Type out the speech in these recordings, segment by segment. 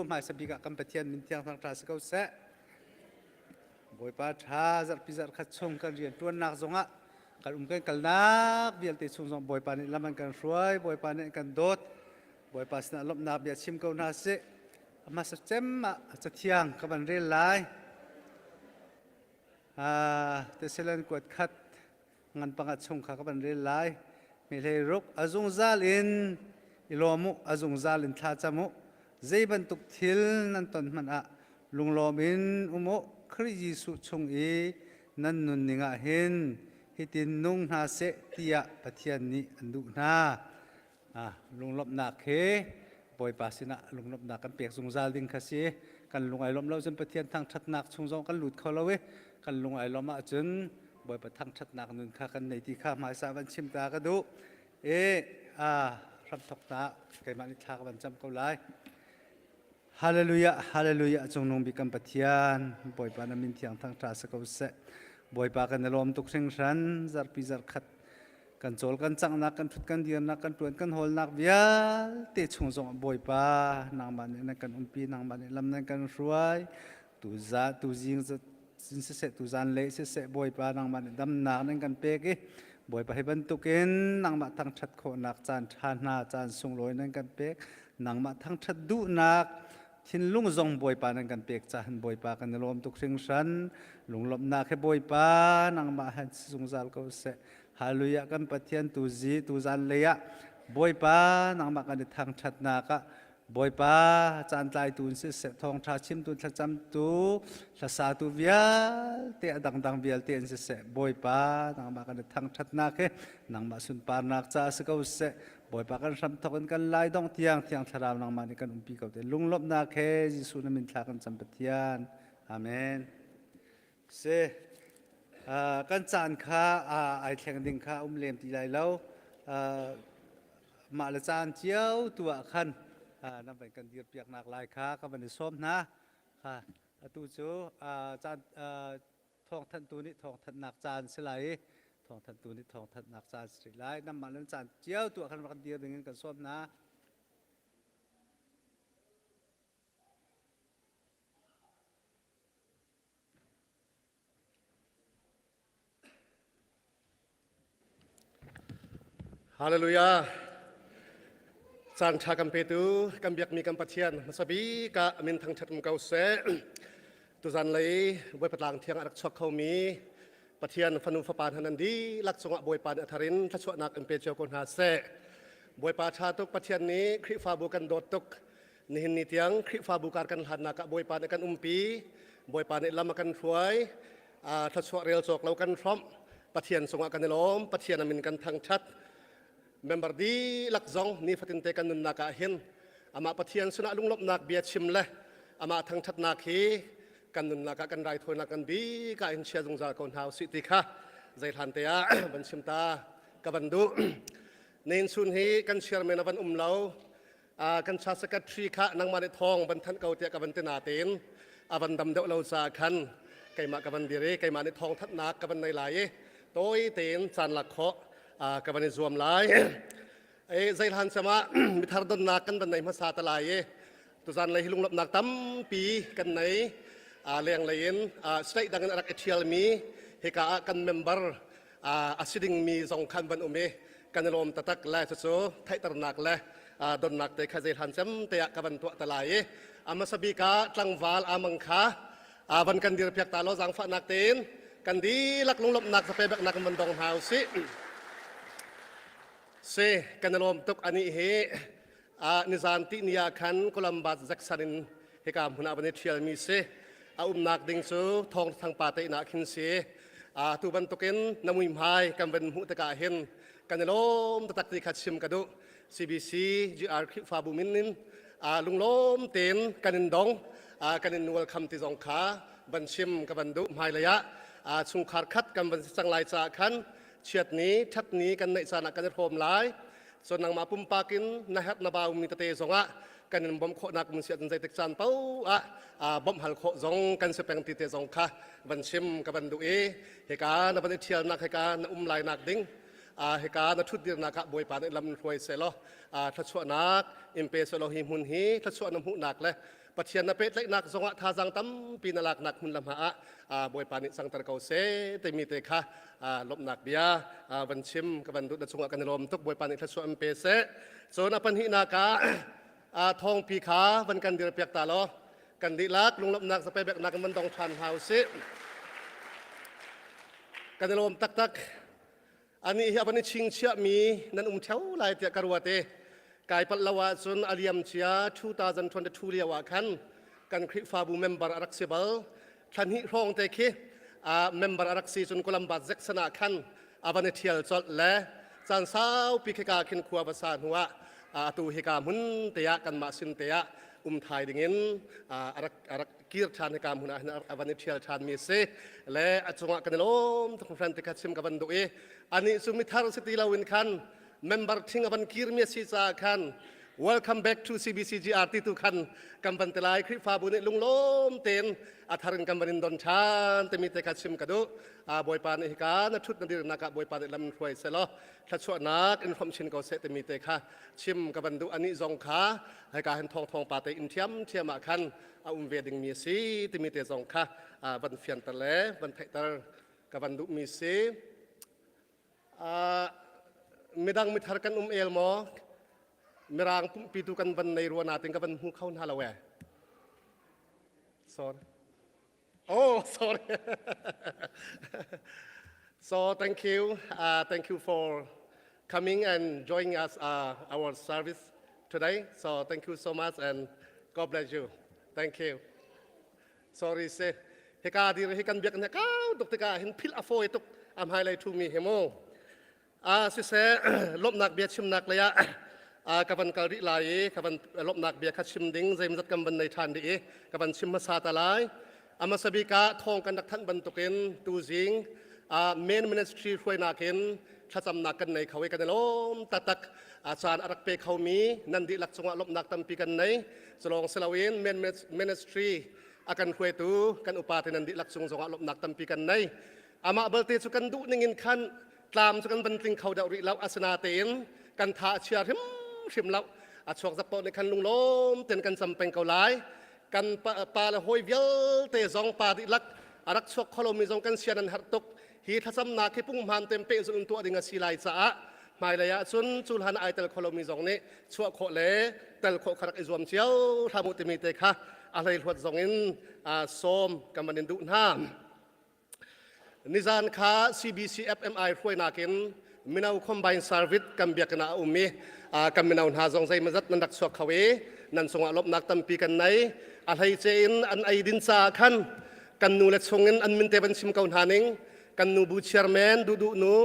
Hmaisa bik ah kan Pathian min thiang thangṭha si ko seh. Bawipa ṭha zarhpi zarhkhat chung kan rian ṭuannak zongah kan um kan kalnak vialte chung zong Bawipa nih lam an kan hruai, Bawipa nih an kan dawt. Bawipa sinah lawmhnak bia chim ko hna sih. A hmasa cem ah cathiang ka van rel lai. Thessalon kuat khat ngan panga chung kha ka van rel lai. Mehlei ruk a zungzal in i lawm u, a zungzal in thla cam u. Zei bantuk thil nan ton hmanh ah lunglawm in um u. Khrih Jesuh chung i nan nunning ah hin hitin nung hna seh tiah Pathian nih an duh hna. Lunglawmhnak hi Bawipa sinah lunglawmhnak kan pek zungzal ding kha si. Kan lung ai lawmh lo cun Pathian thangṭhatnak chung zong kan lut kho lo i kan lung ai lawmh ahcun Bawipa thangṭhatnak nun kha kan nei ti kha hmaisa van chim ta ka duh. I hramthok hna keimah nih thla ka van cam ko lai. Hallelujah, hallelujah, cungnung bik kan Pathian, Bawipa na min thiang thangṭha si ko seh. Bawipa kan i lawm tuk hringhran, zarhpi zarhkhat kan cawl kan canghnak, kan ṭhut kan dirnak, kan ṭuan kan hawlnak vialte chung zong Bawipa nangmah nih nan kan umpi, nangmah nih lam nan kan hruai, tu za tu zing in siseh tu zan lei siseh Bawipa nangmah nih damnak nan kan pek i Bawipa hi bantukin nangmah thangṭhat khawhnak caan ṭha hna caan sunglawi nan kan pek nangmah thangṭhat duhnak thinlung zong Bawipa nan kan pek cahan Bawipa kan i lawm tuk hringhran lunglawmhnak he Bawipa nangmah han si zungzal ko seh Hallelujah kan Pathian tu zi tu zan lei ah Bawipa nangmah kan i thangṭhatnak ah Bawipa caan tlaitu in siseh thawngṭha chimtu thlacamtu hlasatu vialte a dangdang vialte in siseh Bawipa nangmah kan i thangṭhatnak hi nangmah sunparnak caah si ko seh Bawipa kan hramthok in kan lai dong tiang Thiang Thlarau nangmah nih kan umpi ko te lunglawmhnak he Jesuh na min thla kan cam Pathian Amen Si kan caan kha ai thleng ding kha um lem ti lai lo mah le caan cio tu ah khan nan van kan dir piaknak lai kha ka van i sawm hna atu cu caan thawngthanhtu nih thawngthanhnak caan si lai i thawngthanhtu nih thawngthanhnak caan si lai nanmah nan caan cio tu ah khan rak dir ding in kan sawm hna. Hallelujah. Caan ṭha kan petu kan biakmi kan Pathian hmasa bik ah min thangṭhat um ko seh. Tuzan lei Bawipa tlang thiang a rak chuak khomi Pathian fanu fapa hna nan dihlak cungah Bawipa nih a thar in thluachuahnak in pe cio ko hna seh. Bawipa ṭha tuk Pathian nih Khrihfabu kan dawt tuk. Nihin ni tiang Khrihfabu kar kan hlannak ah Bawipa nih kan umpi, Bawipa nih lam a kan hruai, thluachuah rel cawk lo kan hrawmh, Pathian cungah kan i lawm, Pathian a min kan thangṭhat. Member dihlak zong nifatin te kan nunnak ah hin amah Pathian sinah lunglawmhnak bia chim le amah thangṭhatnak hi kan nunnak ah kan raithawinak kan bik ah hin chia zungzal ko hna usih ti kha zeihlan te ah van chim ta ka van duh. Nen chun hi kan chairman a van um lo. Kan cha secretary kha nangmah nih thawng van thanh ko tiah ka van ti natein a van dam deuh lo caah khan keimah ka van dir i keimah nih thawng thanhnak ka van nei lai i tawi tein caan lak khawh ka van i zuam lai. E zeihlan cem ah mithar donnak kan van nei hmasa ta lai i tuzan lei hi lunglawmhnak tampi kan nei leng lei in state dang in a rak i ṭhialmi hika ah kan member a si dingmi zong khan van um i kan i lawm taktak le cucu theihternak le donnak te kha zeihlan cem te ah ka van tuah te lai i a hmasa bik ah tlangval amang kha van kan dir piak ta law zaangfahnak tein kan dihlak lunglawmhnak zape beknak in van dong hna usih si kan i lawm tuk ani hi nizan ti ni ah khan Columbus Jackson in hika hmun ah van i ṭhialmi si a umnak ding cu thawng thangpa te inn ah khin si tu bantukin na muihmai kan van hmuh tikah hin kan i lawm taktak ti kha chim ka duh CBC GR Khrihfabu min in lunglawm tein kan in dong kan in welcome ti zong kha van chim ka van duh hmailei ah chungkhar khat kan van si cang lai caah khan chiat ni ṭhat ni kan neih caan ah kan i hrawm lai Cun nangmah pumpak in na herh na baumi tete zongah kan in bawmh khawhnak mun si ahcun zeitik caan paoh ah bawmh hal khawh zong kan si peng ti te zong kha van chim ka van duh i hika na van i ṭhialnak hika na um lainak ding Hika na ṭhutdirnak ah Bawipa nih lam hruai seh law thluachuahnak in pe seh law hi hmun hi thluachuah na hmuhnak le Pathian na pehtlaihnak zongah thazaang tampi na laknak hmun lam ah Bawipa nih cangter ko seh timi te kha lawmhnak bia van chim ka van duh. Na cungah kan i lawm tuk. Bawipa nih thluachuah in pe seh. Cun a pahnihnak ah thawngpi kha van kan dirpiak ta law kan dihlak lunglawmhnak zapei beknak in van dong ṭhan hna usih. Kan i lawm taktak. Anih hi a van i chingchiahmi nan um ṭheo lai tiah ka ruat i kai palh lo ahcun a liamcia 2022 lio ah khan kan Khrihfabu member a rak si bal. Thla hnih hrawng te khi member a rak si cun Columbus Jackson ah khan a van i ṭhial colh le caan saupi khika khin khua va sa hnu ah atu hika hmun te ah kanmah sin te ah um thai dingin a rak a rak kir ṭhan. Hika hmun ah hin a van i ṭhial ṭhanmi a si le a cungah kan i lawm tuk hringhran ti kha chim ka van duh i anih cu mithar si ti loin khan member ṭhing a van kirmi a si caah khan welcome back to CBCGR ti tu khan kan van ti lai. Khrihfabu nih lunglawm tein a thar in kan van in don ṭhan timi te kha chim ka duh. Bawipa nih hika na ṭhut na dirnak ah Bawipa nih lam hruai selaw thluachuahnak in hrawmh chin ko seh timi te kha chim ka van duh. Anih zong kha hika hin thawng thawng pa te in ṭhiam ṭhiam ah khan a um ve dingmi a si timi te zong kha van fianter le van theihter ka van duhmi si. Midang mithar kan um el maw? Mirang pumhpitu kan van nei rua natin ka van hmu kho hna lo e. Sorry. Oh, sorry. So thank you. Thank you for coming and joining us our service today. So thank you so much and God bless you. Thank you. Sorry se. Hika dir hi kan biak na kau tuk tikah hin phil a fawi tuk am hai lei thu mi he mu. A siseh, lawmhnak bia chimnak lei ah ka van kal rih lai i ka van lawmhnak bia kha chim ding zeimzat kan van nei ṭhan rih i ka van chim hmasa ta lai. A hmasa bik ah thawng kan rak thanh bantukin tuzing main ministry hruainak in thlacamnak kan nei kho i kan i lawm taktak. Caan a rak pe khomi nan dihlak cungah lawmhnak tampi kan nei. Culawng si loin main ministry a kan hruaitu kan upa te nan dihlak cung zongah lawmhnak tampi kan nei. Amah balte cu kan duh ning in khan tlam cu kan van tling kho deuh rih lo, asinatein kan tha a chia hrimhrim lo. A chuak zak paoh nih khan lunglawm ten kan cam peng ko lai. Kan pa le hawi vialte zong, pa dihlak a rak chuak kho lomi zong kan sian an herh tuk. Hi thlacamnak hi punghman tem pehzulh in tuah ding a si lai caah hmailei ah cun cu hlan ai tel kho lomi zong nih chuah khawh le tel khawh kha rak i zuam cio hram u timi te kha a hleihluat zong in sawm kan van in duh hna. Nizan kha CBC FMI hruainak in mino combine service kan biakinn ah a um i kan mino hna zong zeimawzat nan rak chuak kho i nan cungah lawmhnak tampi kan nei. A hleice in an ei din caah khan kan nu le chung in an min te van chim ko hna ning. Kan nu bu chairman Duhduh nu,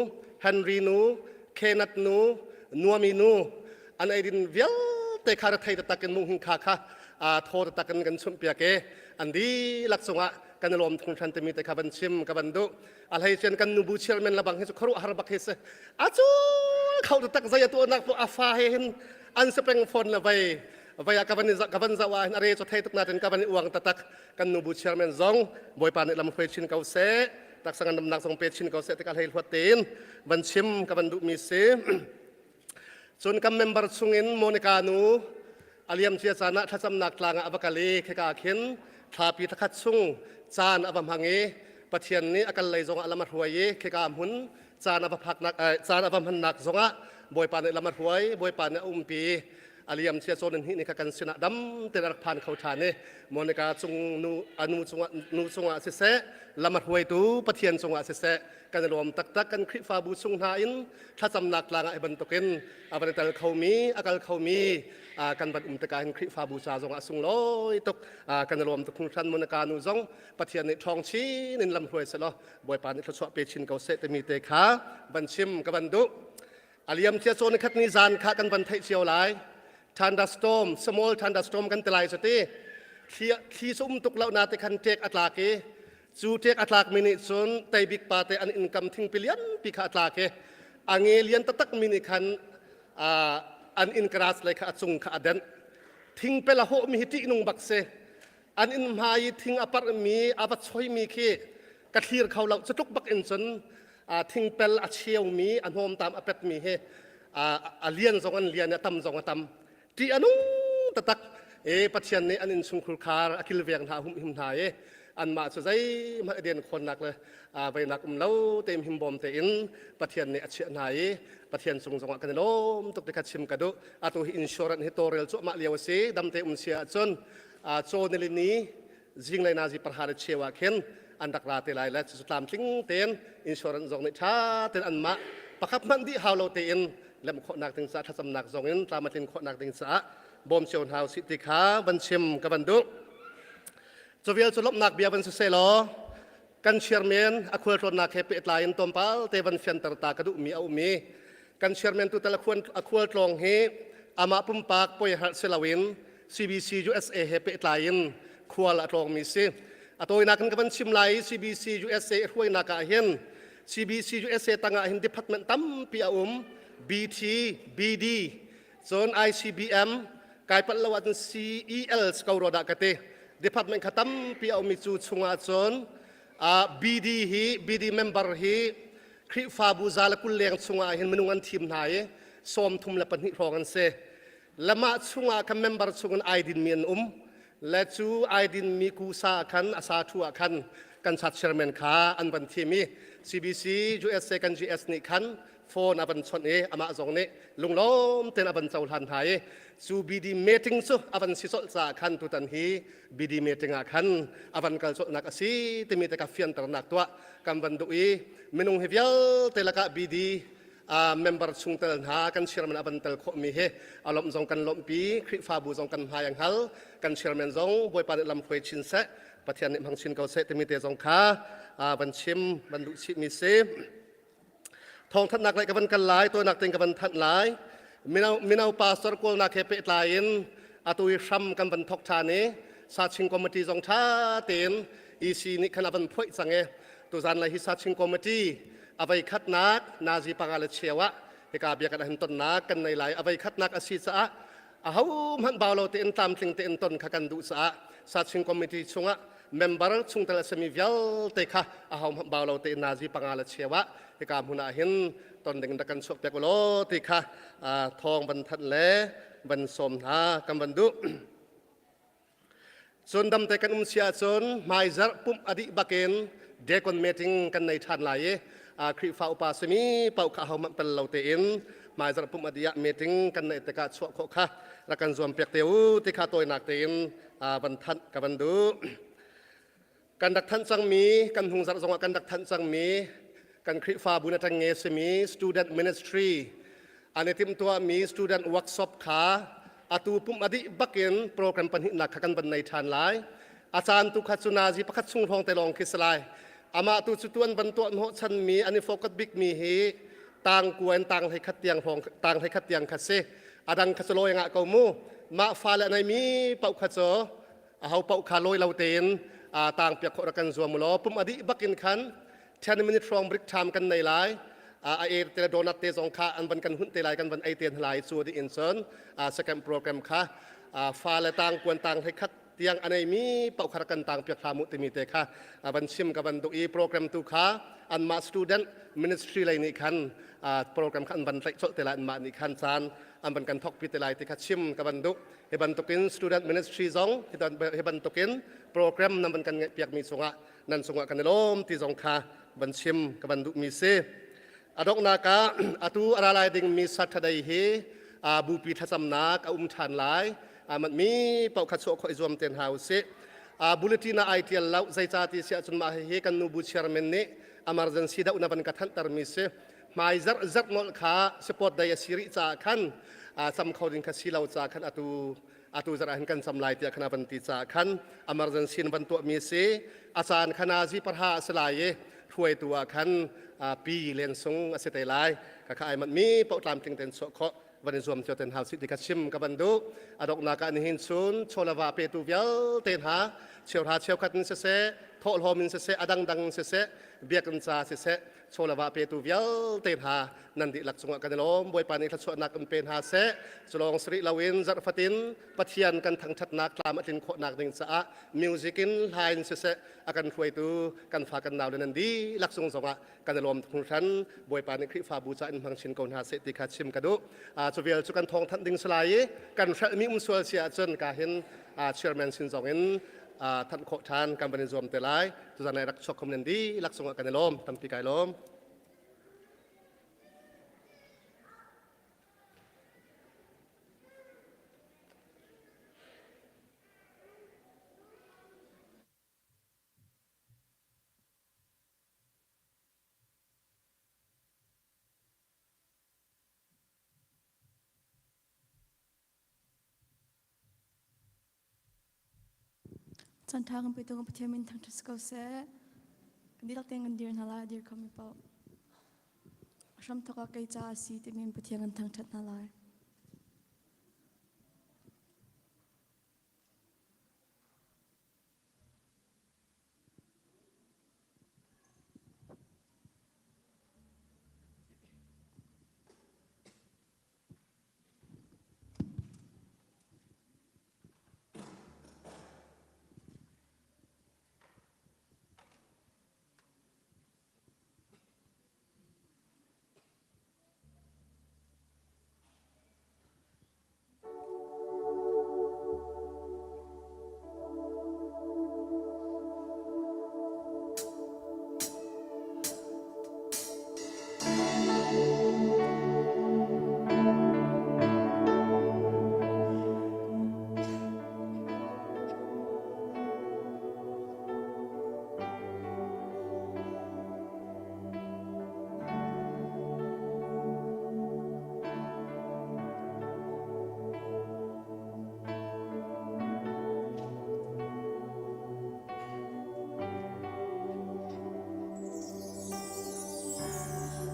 Henry nu, Kenneth nu, Nuami nu an eidin vialte kha rethei taktak in mung kha kha thaw taktak in kan chumhpiak i an dihlak cungah kan i lawm hringhran timi te kha van chim ka van duh. A hlei cun kan nubu chairman labang hi cu khuaruahhar bak hi si. A cul kho taktak, zei a tuahnak poh a fa he hin an si peng fawn le vei vei ah ka van ka van zoh ah hin a re cu thei tuk natin ka van i uang taktak. Kan nubu chairman zong Bawipa nih lam hruai chin ko seh, taksa ngandamnak zong pe chin ko seh tikah hlei hluat tein van chim ka van duhmi si. Cun kan member chungin Monica nu a liamcia caan ah thlacamnak tlang ah a va kal i khika khin thlapi thlakhat chung caan a va hmang i Pathian nih a kal lei zongah lam a hruai i khika hmun caan a va phaknak caan a va hmannak zongah Bawipa nih lam a hruai, Bawipa nih a umpi. A liamcia cawn in hnih ni kha kan sinah dam tein a rak phan kho ṭhan i Monica cung nu a nu cungah nu cungah siseh, lam a hruaitu Pathian cungah siseh kan i lawm taktak. Kan Khrihfabu chung hna in thlacamnak tlang ah hi bantukin a van i tel khomi, a kal khomi kan van um tikah hin Khrihfabu ca zongah a sunglawi tuk, kan i lawm tuk hringhran. Monica nu zong Pathian nih ṭhawng chin in lam hruai selaw Bawipa nih thluachuah pe chin ko seh timi te kha van chim ka van duh. A liam cia cawn khat ni zan kha kan van theih cio lai. Thunderstorm, small thunderstorm kan ti lai cu ti. Thli thli cu um tuk lo na te khan ṭek a tlak i cu ṭek a tlak mi nih cun teibik pa te an income thingpi lianpi kha a tlak i a nge lian taktak mi nih khan an inn garage lei kha a cung kha a denh. Thingpel a hawh mi hi ṭihnung bak si. An inn hmai i thing a parh mi a va choi mi khi ka thlir kho lo. Cu tluk bak in cun. Thingpel a cheumi a hnawmtam a petmi hi a lian zong an lian, a tam zong a tam. Ṭih a nung taktak. E Pathian nih an innchungkhur khar a kilveng hna, a humhim hna i anmah cu zeihmanh a den khawnnak le veinak um lo tein himbawm tein Pathian nih a chiah hna i Pathian cung zongah kan i lawm tuk ti kha chim ka duh. Atu hi insurance hi tawlrel cuahmah lio a si. Damte um sia ahcun caw nilini zinglei nazi parha le cheu ah khin an rak ra te lai le cucu tlamtling tein insurance zong nih ṭha tein anmah pakhat hmanh dih hau lo tein lem khawhnak ding caah thlacamnak zong in tlam a tlin khawhnak ding caah bawm cio hna usih ti kha van chim ka van duh. Cu vial cu lawmhnak bia van si seh law kan chairman a khualtlawnnak he pehtlai in tlawmpal te van fianter ta ka duhmi a um i kan chairman tu tal a khualtlawng hi amah pumpak poi harh si loin CBC USA he pehtlai in khual a tlawngmi si. A tawinak in ka van chim lai i CBC USA hruainak ah hin CBC USA tangah hin department tampi a um. BT, BD, cun ICBM, kai palh lo ahcun CEL ko rua dah ka ti. Department kha tampi a ummi cu chungah cun BD hi BD member hi Khrihfabu 120 leng chungah hin minung an thim hna i 32 hrawng an si. Lamah chungah khan member chungin ai dinmi an um. Le cu ai dinmi kusa ah khan a sa thu ah khan kan chat chairman kha an van thim i CBC USA kan GS nih khan phone a van chawnh i amah zong nih lunglawm tein a van cohlan hna i cu BD meeting cu a van si colh caah khan tutan hi BD meeting ah khan a van kal colhnak a si timi te ka fianternak tuah kan van duh i minung hi vialte lakah BD member chungtel hna kan chairman a van tel khawhmi hi a lawmh zong kan lawmhpi. Khrihfabu zong kan hmai a hngal. Kan chairman zong Bawipa nih lamhruai chin seh, Pathian nih hmang chin ko seh timi te zong kha van chim van duh chihmi si. Thawngthanhnak lei ka van kal lai, tawinak tein ka van thanh lai. Mino, mino pastor kawlnak he pehtlai in atu i hram kan van thok ṭhan i Saching Committee zong ṭha tein EC nih khan a van phoih cang i tuzan lai hi Saching Committee a vei khatnak nazi panga le cheu ah hika bia kan han tonnak kan nei lai. A vei khatnak a si caah ahohmanh bau lo tein tlamtling tein ton kha kan duh caah Saching Committee chungah member chungtel a simi vialte kha ahohmanh bau lo tein nazi panga le cheu ah hika hmun ah hin ton ding rak kan chuak piak ulaw ti kha thawng van thanh le van sawm hna kan van duh. Cun damte kan um si ahcun hmaizarh pumh a dih bakin deacon meeting kan nei ṭhan lai i Khrihfa upa simi paoh kha ahohmanh pel lo tein hmaizarh pumh a dih ah meeting kan neih tikah chuah khawh kha rak kan zuam piak te u ti kha tawinak tein van thanh ka van duh. Kan rak thanh cangmi, kan hnungzarh zongah kan rak thanh cangmi kan Khrihfabu na ṭengnge simi student ministry an i timhtuahmi student workshop kha atu pumh a dih bakin program pahnihnak kha kan van nei ṭhan lai. A caan tu kha cu nazi pakhat chung hrawng te lawng khi si lai. Amah tu cu tuan van tuah hnawh chanmi an i focus bikmi hi tang kua in tang hlei khat tiang hrawng tang hlei khat tiang kha si. A dang kha cu lawi ngah ko mu. Mah fale a neimi paoh kha cu aho paoh kha lawi lo tein tang piak khawh rak kan zuam law pum a dih bakin khan 10 minute hrawng break time kan nei lai. A e te donut te zong kha an van kan hunh te lai, kan van ei te lai. Cu dih in cun second program kha fa le tang kuan tang hlei khat tiang a neimi paoh kha kan tang piak hla mu timi te kha van chim ka van duh i program tu kha anmah student ministry lei nih khan program kha an van tlaih colh te lai, anmah nih khan caan an van kan thok pi te lai ti kha chim ka van duh. Hi bantukin student ministry zong hi bantukin program nan van kan ngaih piakmi cungah nan cungah kan i lawm ti zong kha van chim ka van duhmi si. A donghnak ah atu a ra lai dingmi Saturday hi bupi thlacamnak a um ṭhan lai. Mi paoh kha chuah khawh i zuam te hna usih. Bulletin ah ai ṭial lo, zeicah ti si ahcun mah hihi kan nu bu chairman nih emergency deuh na van ka thanhtermi si. Hmai zarh zarh nolh kha support day a si rih caah khan cam kho ding kha si lo caah khan atu atu zarh ah hin kan cam lai tiah khan a van ti caah khan emergency in van tuahmi a si. A caan khan a zi parha a si lai i hruaitu ah khan pi len sung a si te lai. Ka kha ai manh mi paoh tlamtling ten chuah khawh van i zuam cio ten hau si ti kha chim ka van duh. A donghnak ah nihin chun chawlava petu vialte hna, cheuhra cheukhat in siseh, thawhlawm in siseh, a dangdang in siseh, biakinn ca siseh. Chawlava petu vialte hna nan dihlak cungah kan i lawm. Bawipa nih thluachuahnak in pe hna seh. Culawng sari loin zarh fatin Pathian kan thangṭhatnak tlam a tlin khawhnak ding caah music in hla in siseh a kan hruaitu kan fa kan nau le nan dihlak cung zongah kan i lawm hringhran. Bawipa nih Khrihfabu ca in hmang chin ko hna seh ti kha chim ka duh. Cu vial cu kan thawng thanh ding si lai i kan hrelhmi um sual si ahcun ka hin chairman sin zong in thanh khawh ṭhan kan van i zuam te lai. Tuzan ai rak chuak khom nan dihlak cungah kan i lawm. Tampi kai lawm. Chan ṭha kan petu kan Pathian min thangṭhat si ko seh. Kan dihlak tein kan dir hna lai, a dir khomi paoh. A hramthawk ah kei ca a si timi in Pathian kan thangṭhat hna lai.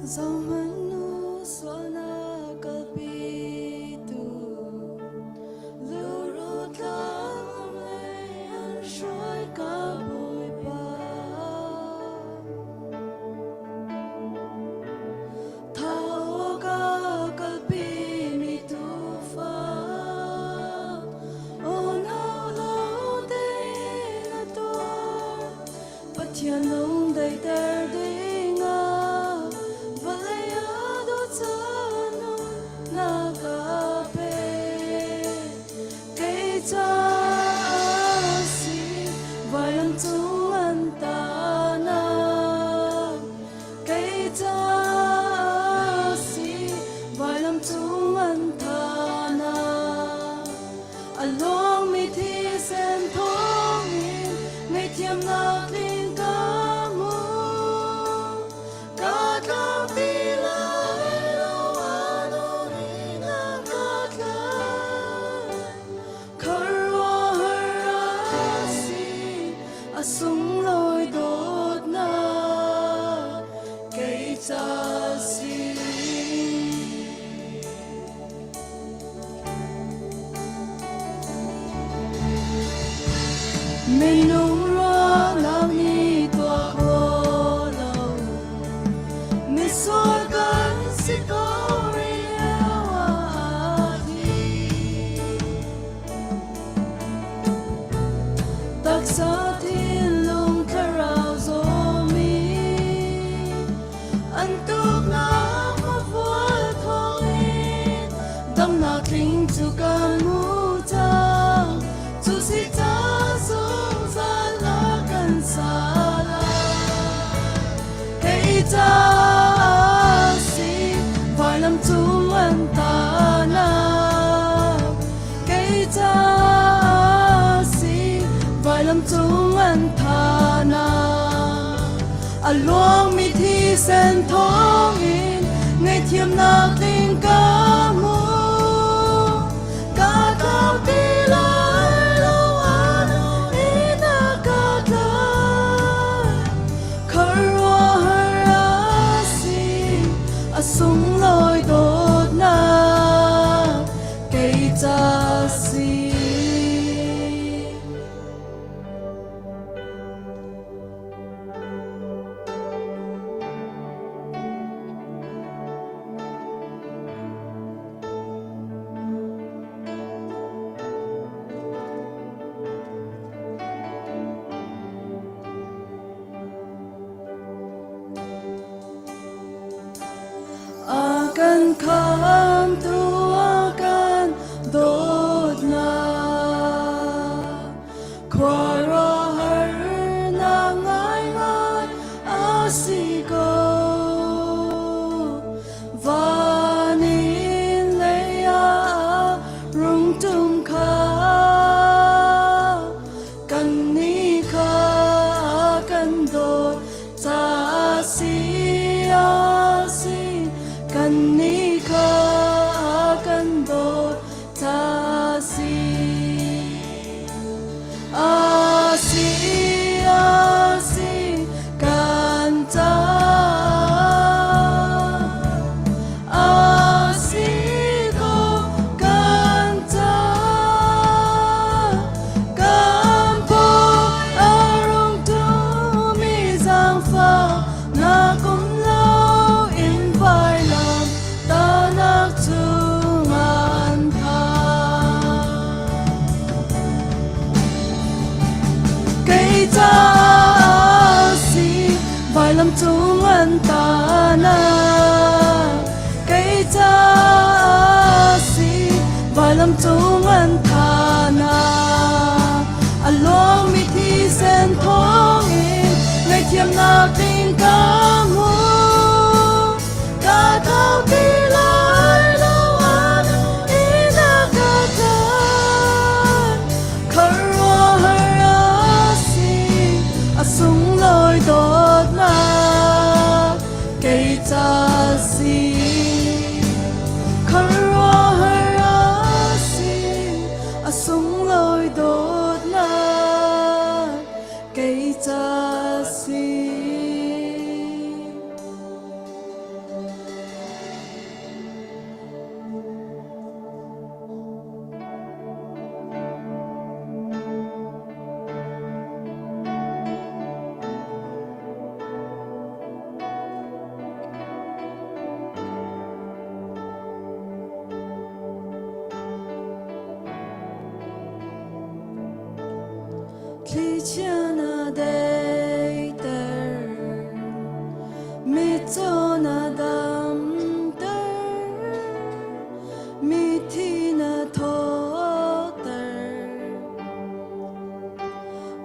Zohhmanh u sualnak kalpitu luru tlang lei an hruai ka Bawipa. Thau ka kalpimi tuufa, aw nau lo tein a tuar. Pathian lung daihter dingah vawlei ah dawtcaan na ka pe. Kei caah si vailam cung an tahnak. Kei caah si vailam cung an thahnak. A lawngmi thisen thawngin ngaihthiamnak tling ka hmu. Ka tlau ti lai lo a na ka tlai. Khuaruahhar a si, a sunglawi dawtnak kei ca si. Minung ruahnak nih tuah khawh lo, misual kan si ko rih ah hi. Taksa thinlung thlarau zawmi An tuknak mavual thawngin damnak tling cu kan hmu cang. Cu si ca zungzal a kan sa lai. Kei ca si vailam cung an tahnak. Kei ca si vailam cung an thahnak. A luangmi thisen thawngin ngaihthiamnak tling ka hmu. Ka tlau ti lai lo ah in a ka tlai. Khuaruahhar a si, a sunglawi dawtnak kei ca si. khamtu a kan dawtnak khuaruahharnak ngaingai a si ko. Van in lei ah rung tum kha kannih kha kan dawt ca si a si kannih kha kan dawt ca si a si a si kan ca a si ko kan ca kan phaw a rung tumi zaangfah nak um loin vailam tahnak cungah an phak. Kei caah si vailam cung an tahnak kei caah si vailam cung an thahnak a luangmi thisen thawngin ngaihthiamnak ding ka hmu ka thau ti lai lo an in a ka tlan khuaruahhar a si a sunglawi dawtnak kei ca si khuaruahhar a si a sunglawi dawtnak kei ca si. Thlichia na daiter, mitcaw na damter, mithi na thawter.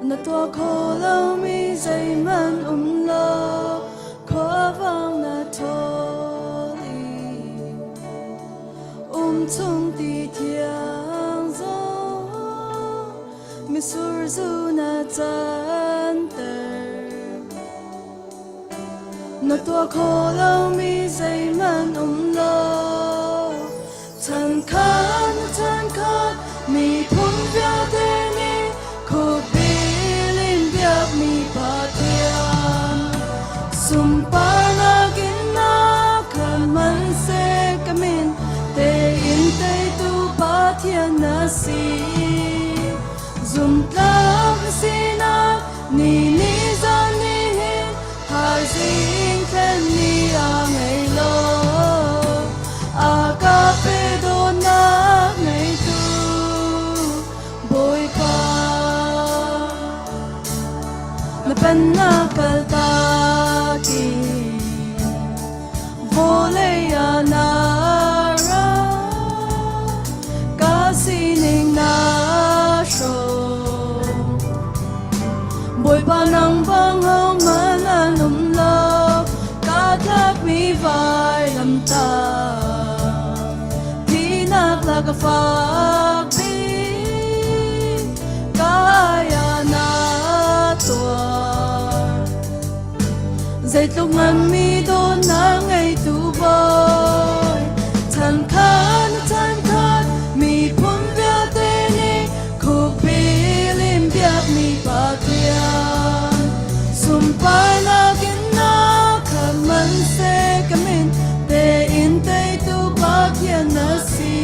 Na tuah kho lomi zeihmanh um lo, khuavang na ṭhawl i um chung ti thiang zong mitsur zu na canter. Na tuah kho lomi zeihmanh um lo, chan khat na chan khat miphun vialte nih khuabil in biakmi Pathian sunparnak in na khat hmanhseh ka min tein teitu Pathian na si. Zumtlak na sinak ni ni zan ni hin thaizing thlen ni a ngei lo. A ka pe dawtnak ngeitu Bawipa. Na pennak kaltak in vawlei ah na ra ka sining na hrawm. Bawipa nang bang hohmanh an um lo, ka tlakmi vailamtah thihnak lak a fak bik ka ai ah na tuar. Zeitluk nganmi dawtnak ngeitu Bawi, chan khat na chan khat miphun vialte nih khukbil in biakmi Pathian sunparnak in na khat hmanhseh ka min tein teitu Pathian na si.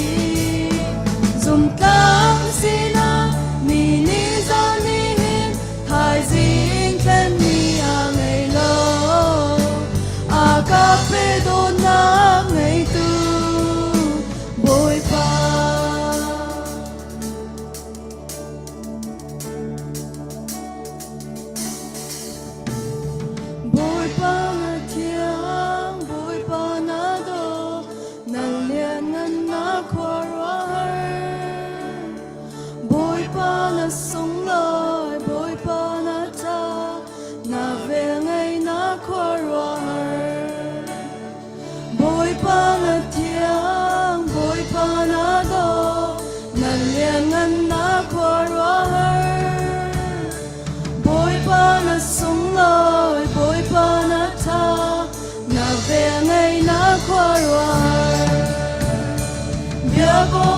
Zumtlak na sinak ni ni zan ni hin thaizing thlen ni a ngei lo.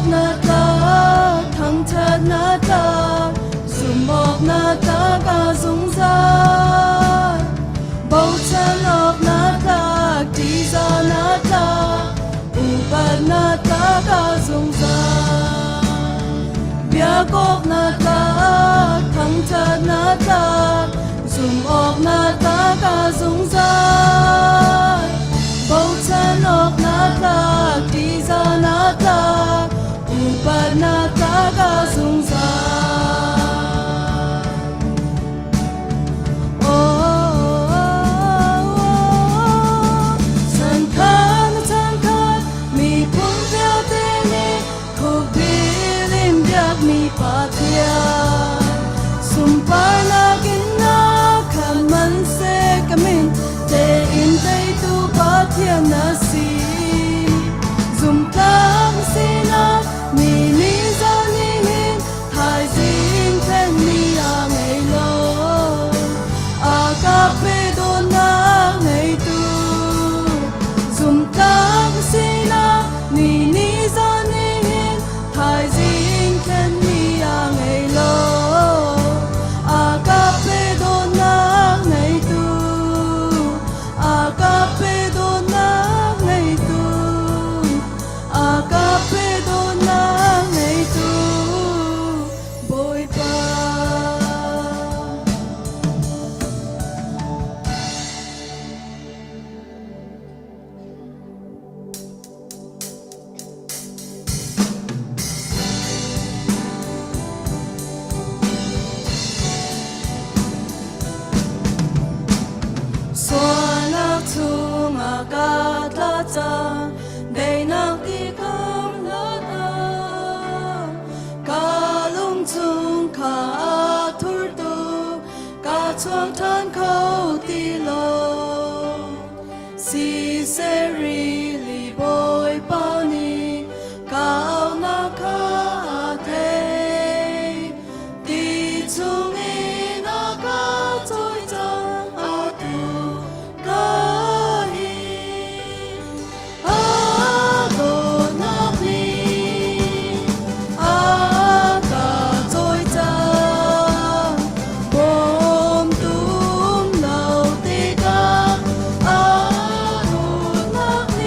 awk na tlak, thangṭhat na tlak, zumh awk na tlak a zungzal. Bochan awk na tlak, ṭihzah na tlak, upat na tlak a zungzal. Biak awk na tlak, thangṭhat na tlak, zumh awk na tlak a zungzal. Bochan awk na tlak, ṭihzah na tlak, upat na tlak a zungzal. Chan khat miphun vialte nih khukbil in biakmi Pathian sunparnak in na khan man seh ka min tein teitu Pathian na si. Zumtlak sinak ni ni zan nihin thaizing thlen ni a ngei lo. A ka pe dawtnak ngeitu zumtlak sinak ni ni zan nihin thaizing thlen ni a ngei lo. A ka pe dawtnak ngeitu a ka pe dawtnak ngeitu a ka pe dawtnak ngeitu Bawipa. Sualnak chungah ka tla cang, daihnak ti kam lot ah. Ka lungchung kha a thur tuk, ka chuak ṭhan kho ti lo. Siseh rili Bawipa nih ka aunak kha a theih. Ti chungin a ka cawi cang, atu ka him. A dawtnak nih a ka cawi cang. Bawmtu um lo tikah a dawtnak nih.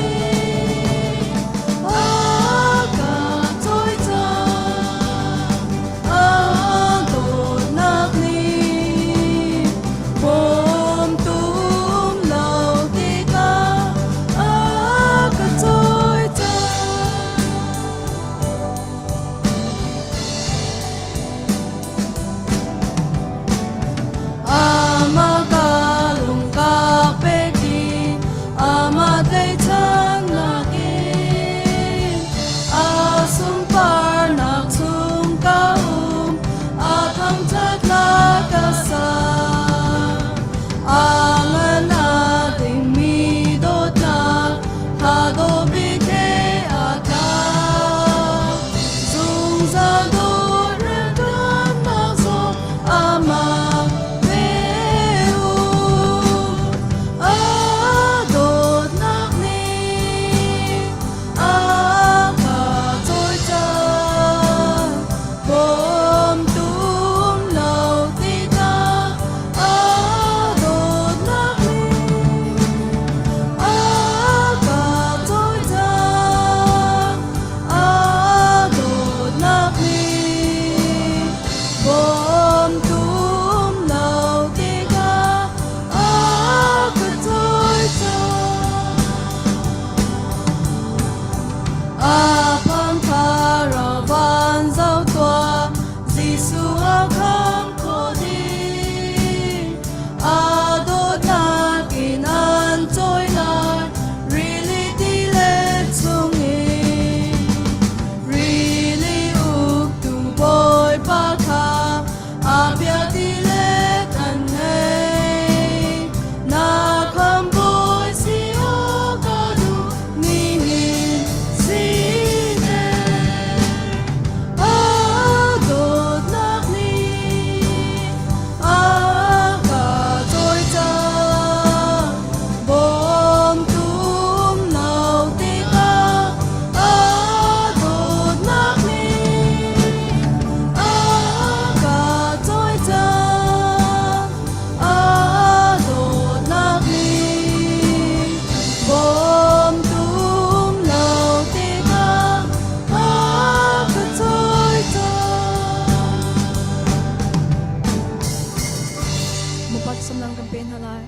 Samlang kan pe hna lai.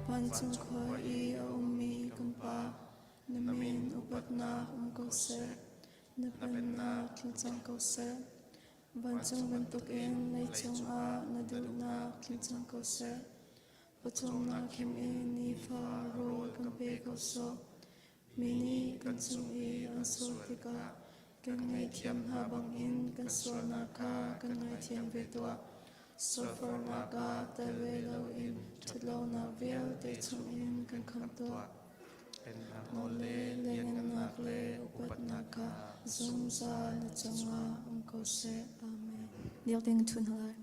Vancung khua i a ummi kan Pa, na min upatnak um ko seh. Na pennak tling cang ko seh. Vancung bantukin leicung ah na duhnak tling cang ko seh. Pawcawmnak khim in nifa rawl kan pe ko sawh. Mi nih kan cung i an sual tikah kan ngaihthiam hna bangin kan sualnak kha kan ngaithiam ve tuah. Sualforhnak ah tel ve loin ṭhatlonak vialte chungin kan khamh tuah. Pennak Nawl le lianngannak le upatnak kha zungzal na cungah um ko seh. Amen. Niak ding ṭhun hna lai.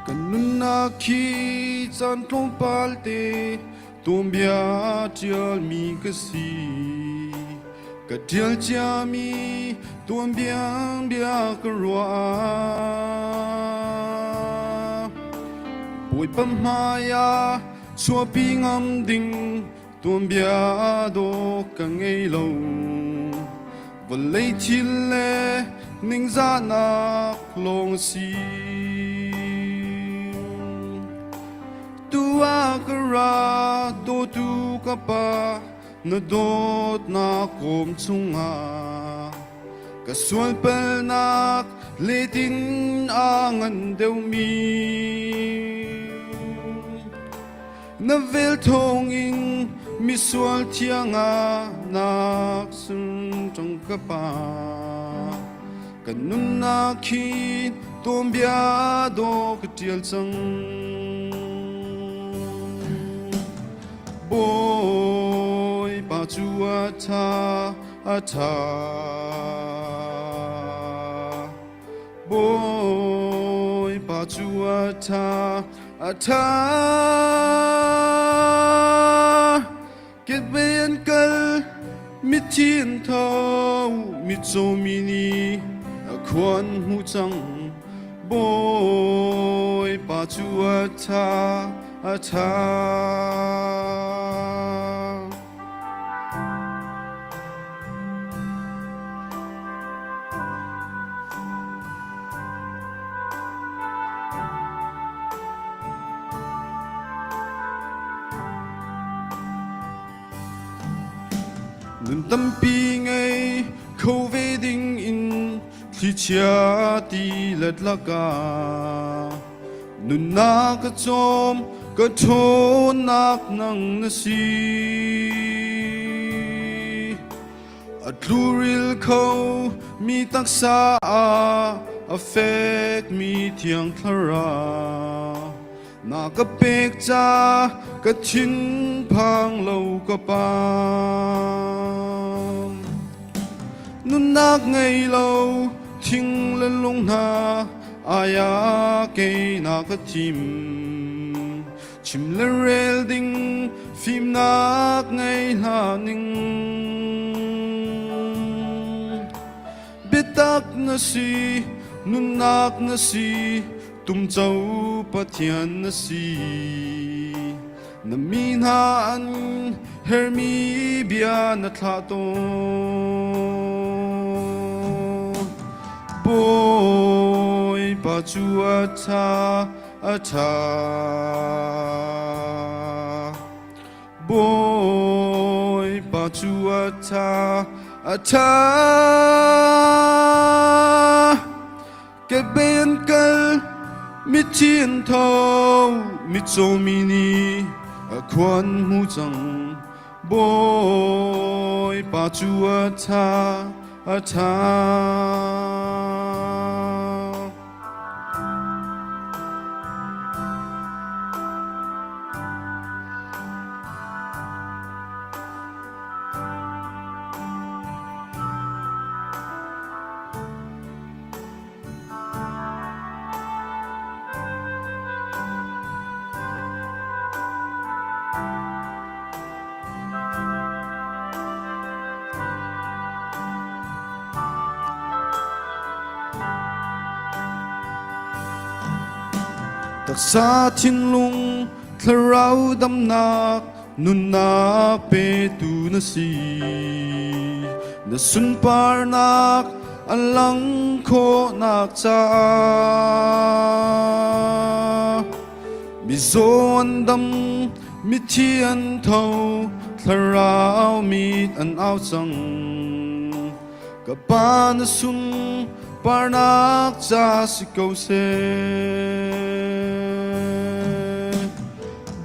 Kan nunnak hi caan tlawmpal te tuanbia ṭialmi ka si. Ka ṭial ciami tuanbia bia ka ruah. Bawipa hmai ah chuahpi ngam ding tuanbia dawh ka ngei lo. Vawlei thil le ningzahnak lawng a si. Tu ah ka ra dawtu ka pa na dawtnak kawm chungah ka sualpalnak letin aa ngan deuhmi na vel thawngin misual thiangah nak sun ṭang ka pa kan nunnak hi tuanbia dawh ka ṭial cang Bawipa cu a ṭha, a ṭha. Bawipa cu a ṭha, a ṭha. Kebei an kal, mithi an tho, mitcaw mi nih a khua an hmu cang. Bawipa cu a ṭha, a ṭha. Nun tampi ngei kho ve ding in thlichia ti let lakah nunnak ka cawm ka ṭhawnnak nang na si. A tluril kho mi taksa ah a fek mi thiang thlarau na ka pek ca ka thinphang lo ka pa. Nunnak ngei lo thing le lung hna aya kei na ka thim. Chim le rel ding fimnak ngei hlah ning. na si, nunnak na si, tumco Pathian na si. Na mi hna an hermi bia na thlah tawn. Bawipa cu a ṭha, a ṭha. Bawipa cu a ṭha, a ṭha. Kebei an kal, mithi an tho, mitcaw mi nih a khua an hmu cang. Bawipa cu a ṭha, a ṭha. Taksa thinlung thlarau damnak nunnak petu na si. Na sunparnak an lang khawhnak caah mizaw an dam, mithi an tho, thlarau mit an au cang. Ka pa na sunparnak ca si ko seh.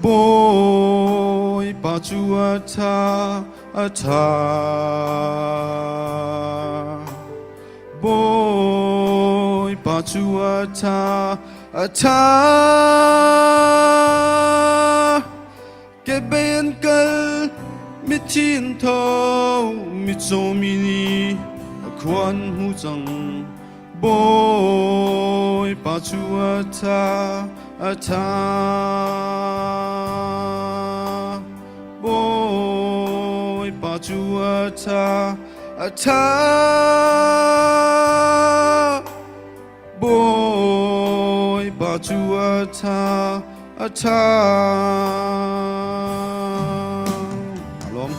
Bawipa cu a ṭha, a ṭha. Bawipa cu a ṭha, a ṭha. Kebei an kal, mithi an tho, mitcaw mi nih a khua an hmu cang. Bawipa cu a ṭha, a ṭha. Bawipa cu a ṭha, a ṭha. Bawipa cu a ṭha, a ṭha. Alawm.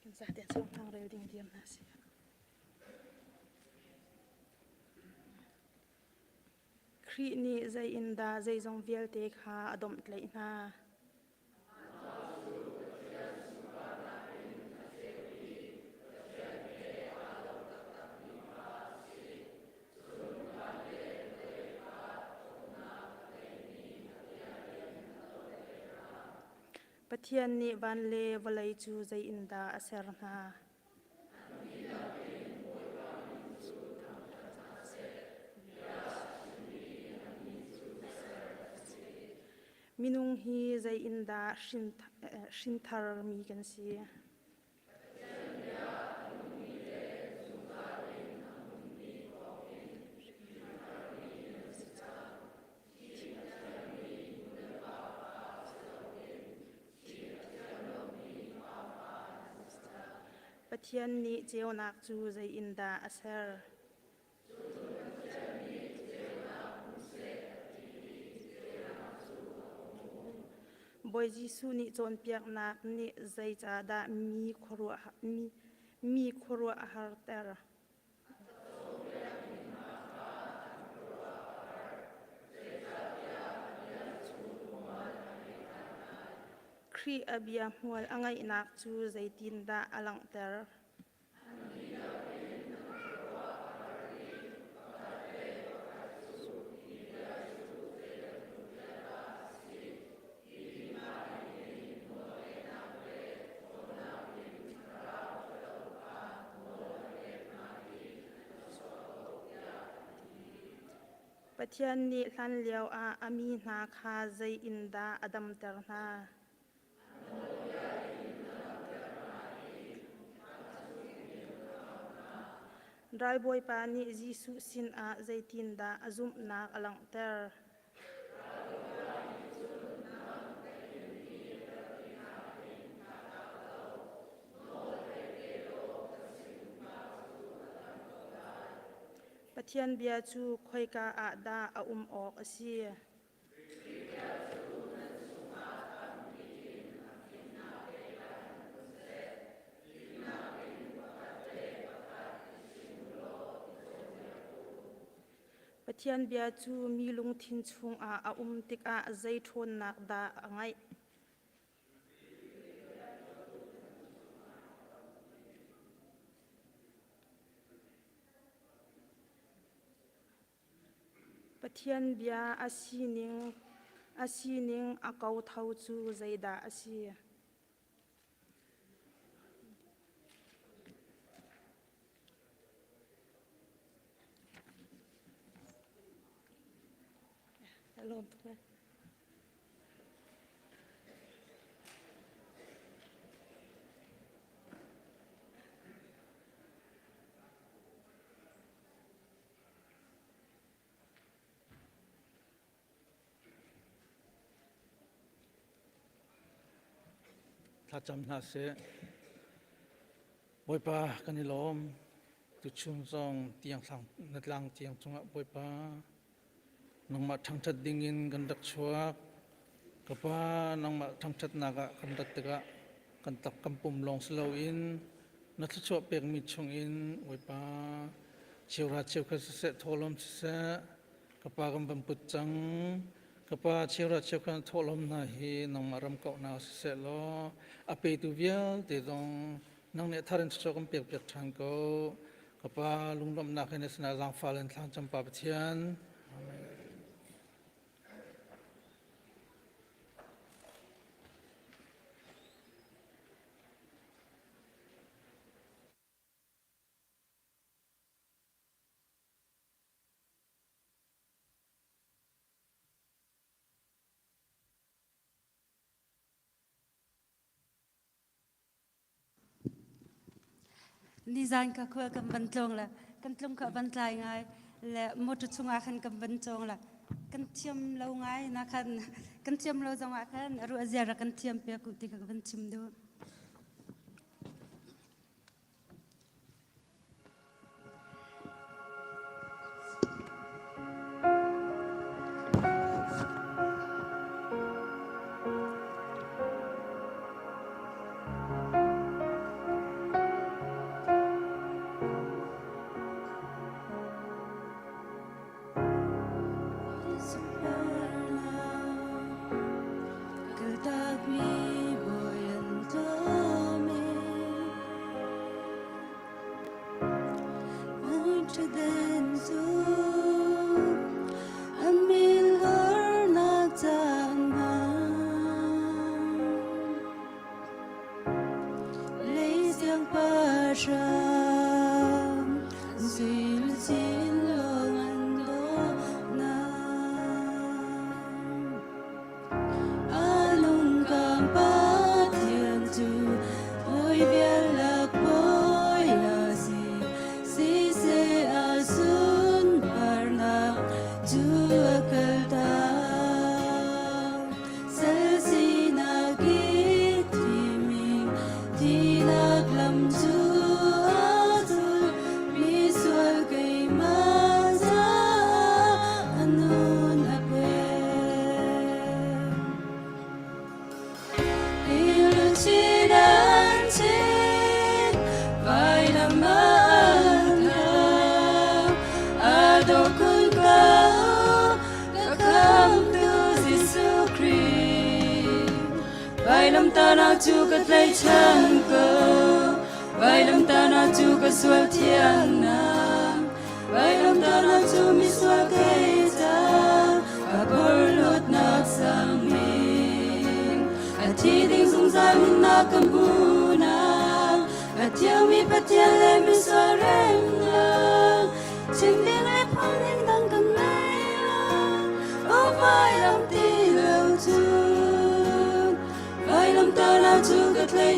Kan zate chawhthang rel ding diam hna si. Khrih nih zei in dah zeizong vialte kha a domhtlaih hna? Pathian nih van le vawlei cu zei in dah a ser hna? Minung hi zei in dah hrinthar mi kan si? Pathian nih ceunak cu zei in dah a ser? Bawi Jesuh nih cawnpiaknak nih zeicahdah mi khuaruah a harter? Khrih a bia hmual a ngeihnak cu zeitindah a langhter? Pathian nih hlanlio ah a mi hna kha zei in dah a damter hna? Ralbawipa nih Jesuh sinah zeitindah a zumhnak a langhter? Pathian bia cu khoika ah dah a um awk a si? Pathian bia cu mi lungthin chungah a um tikah zei ṭhawnnak dah a ngeih? Pathian bia a sining a kotho cu zeidah a si? Lawm tuk. Thlacam hna seh. Bawipa kan i lawm. Tuchun zong tiang thlang na tlang tiang cungah Bawipa nangmah thangṭhat dingin kan rak chuak. Ka Pa nangmah thangṭhatnak ah kan rat tikah kan tak kan pum lawng si loin na thluachuah pekmi chungin Bawipa cheuhra cheukhat siseh thawhlawm siseh ka Pa kan van put cang. Ka Pa cheuhra cheukhat thawhlawm hna hi nangmah ram kauhnak siseh law a petu vialte zong nang nih a thar in thluachuah kan pekpiak ṭhan ko. Ka Pa lunglawmhnak he na sinah zaangfah le thlacam Pa Pathian. Amen. Nizan ka khual kan van tlawng le kan tlung kha van tlai ngai le motor chungah khan kan van cawng le kan thiam lo ngai na khan kan thiam lo zongah khan ruah ziara kan thiam piak u ti ka van chim duh.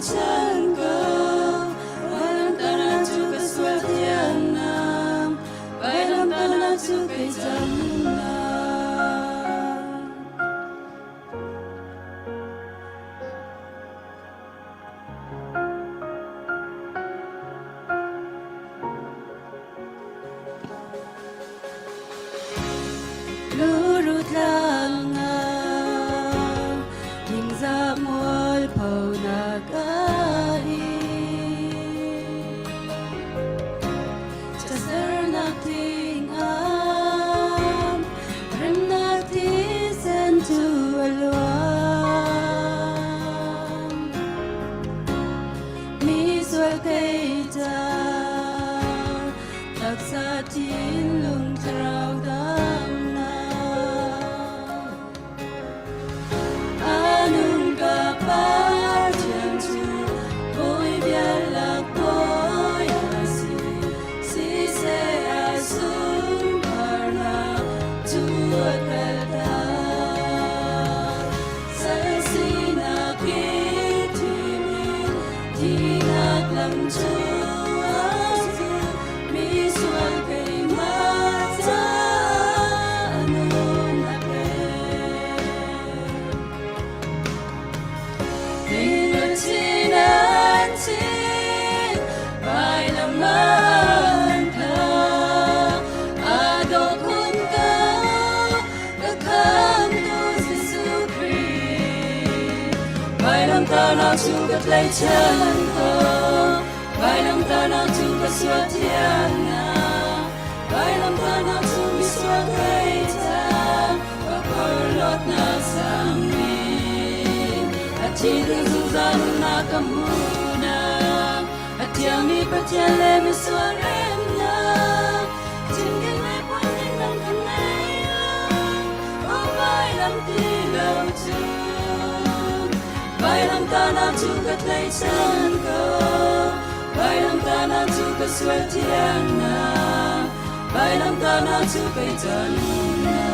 tlaihchan ko. Vailamtahnak cu ka sual thiannak, vailamtahnak cu kei cannak. Lurutlang ah ningzah mualphonak a in. Casernak ding ah remnak thisen cu a luang. Mi sual kei ca taksa thinlung thlarau damnak. Anung ka par thiang cu bawi bialak bawi a si, siseh a sunparnak cu a kaltak. Sal sinak i thimi thihnak lam cu a zul, mi sual keimah caah a nun a pek. Chin an chin, vailam an tha, a dawh khun ko, ka khamtu Jesuh Khrih. Vailamtahnak cu ka tlaihchan ko, vailamtahnak cu ka sual thiannak, vailamtahnak cu misual kei ca, ka porhlawtnak sangin. A thi ding zungzal nunnak ka hmuhnak, a thiangmi Pathian le misual remnak, chim ding le phuan ding lam kan ngei lo, aw vailam ti lo cu. Vailamtahnak cu ka tlaihchan ko, vailamtahnak cu ka sual thiannak, vailamtahnak cu kei ca nunnak.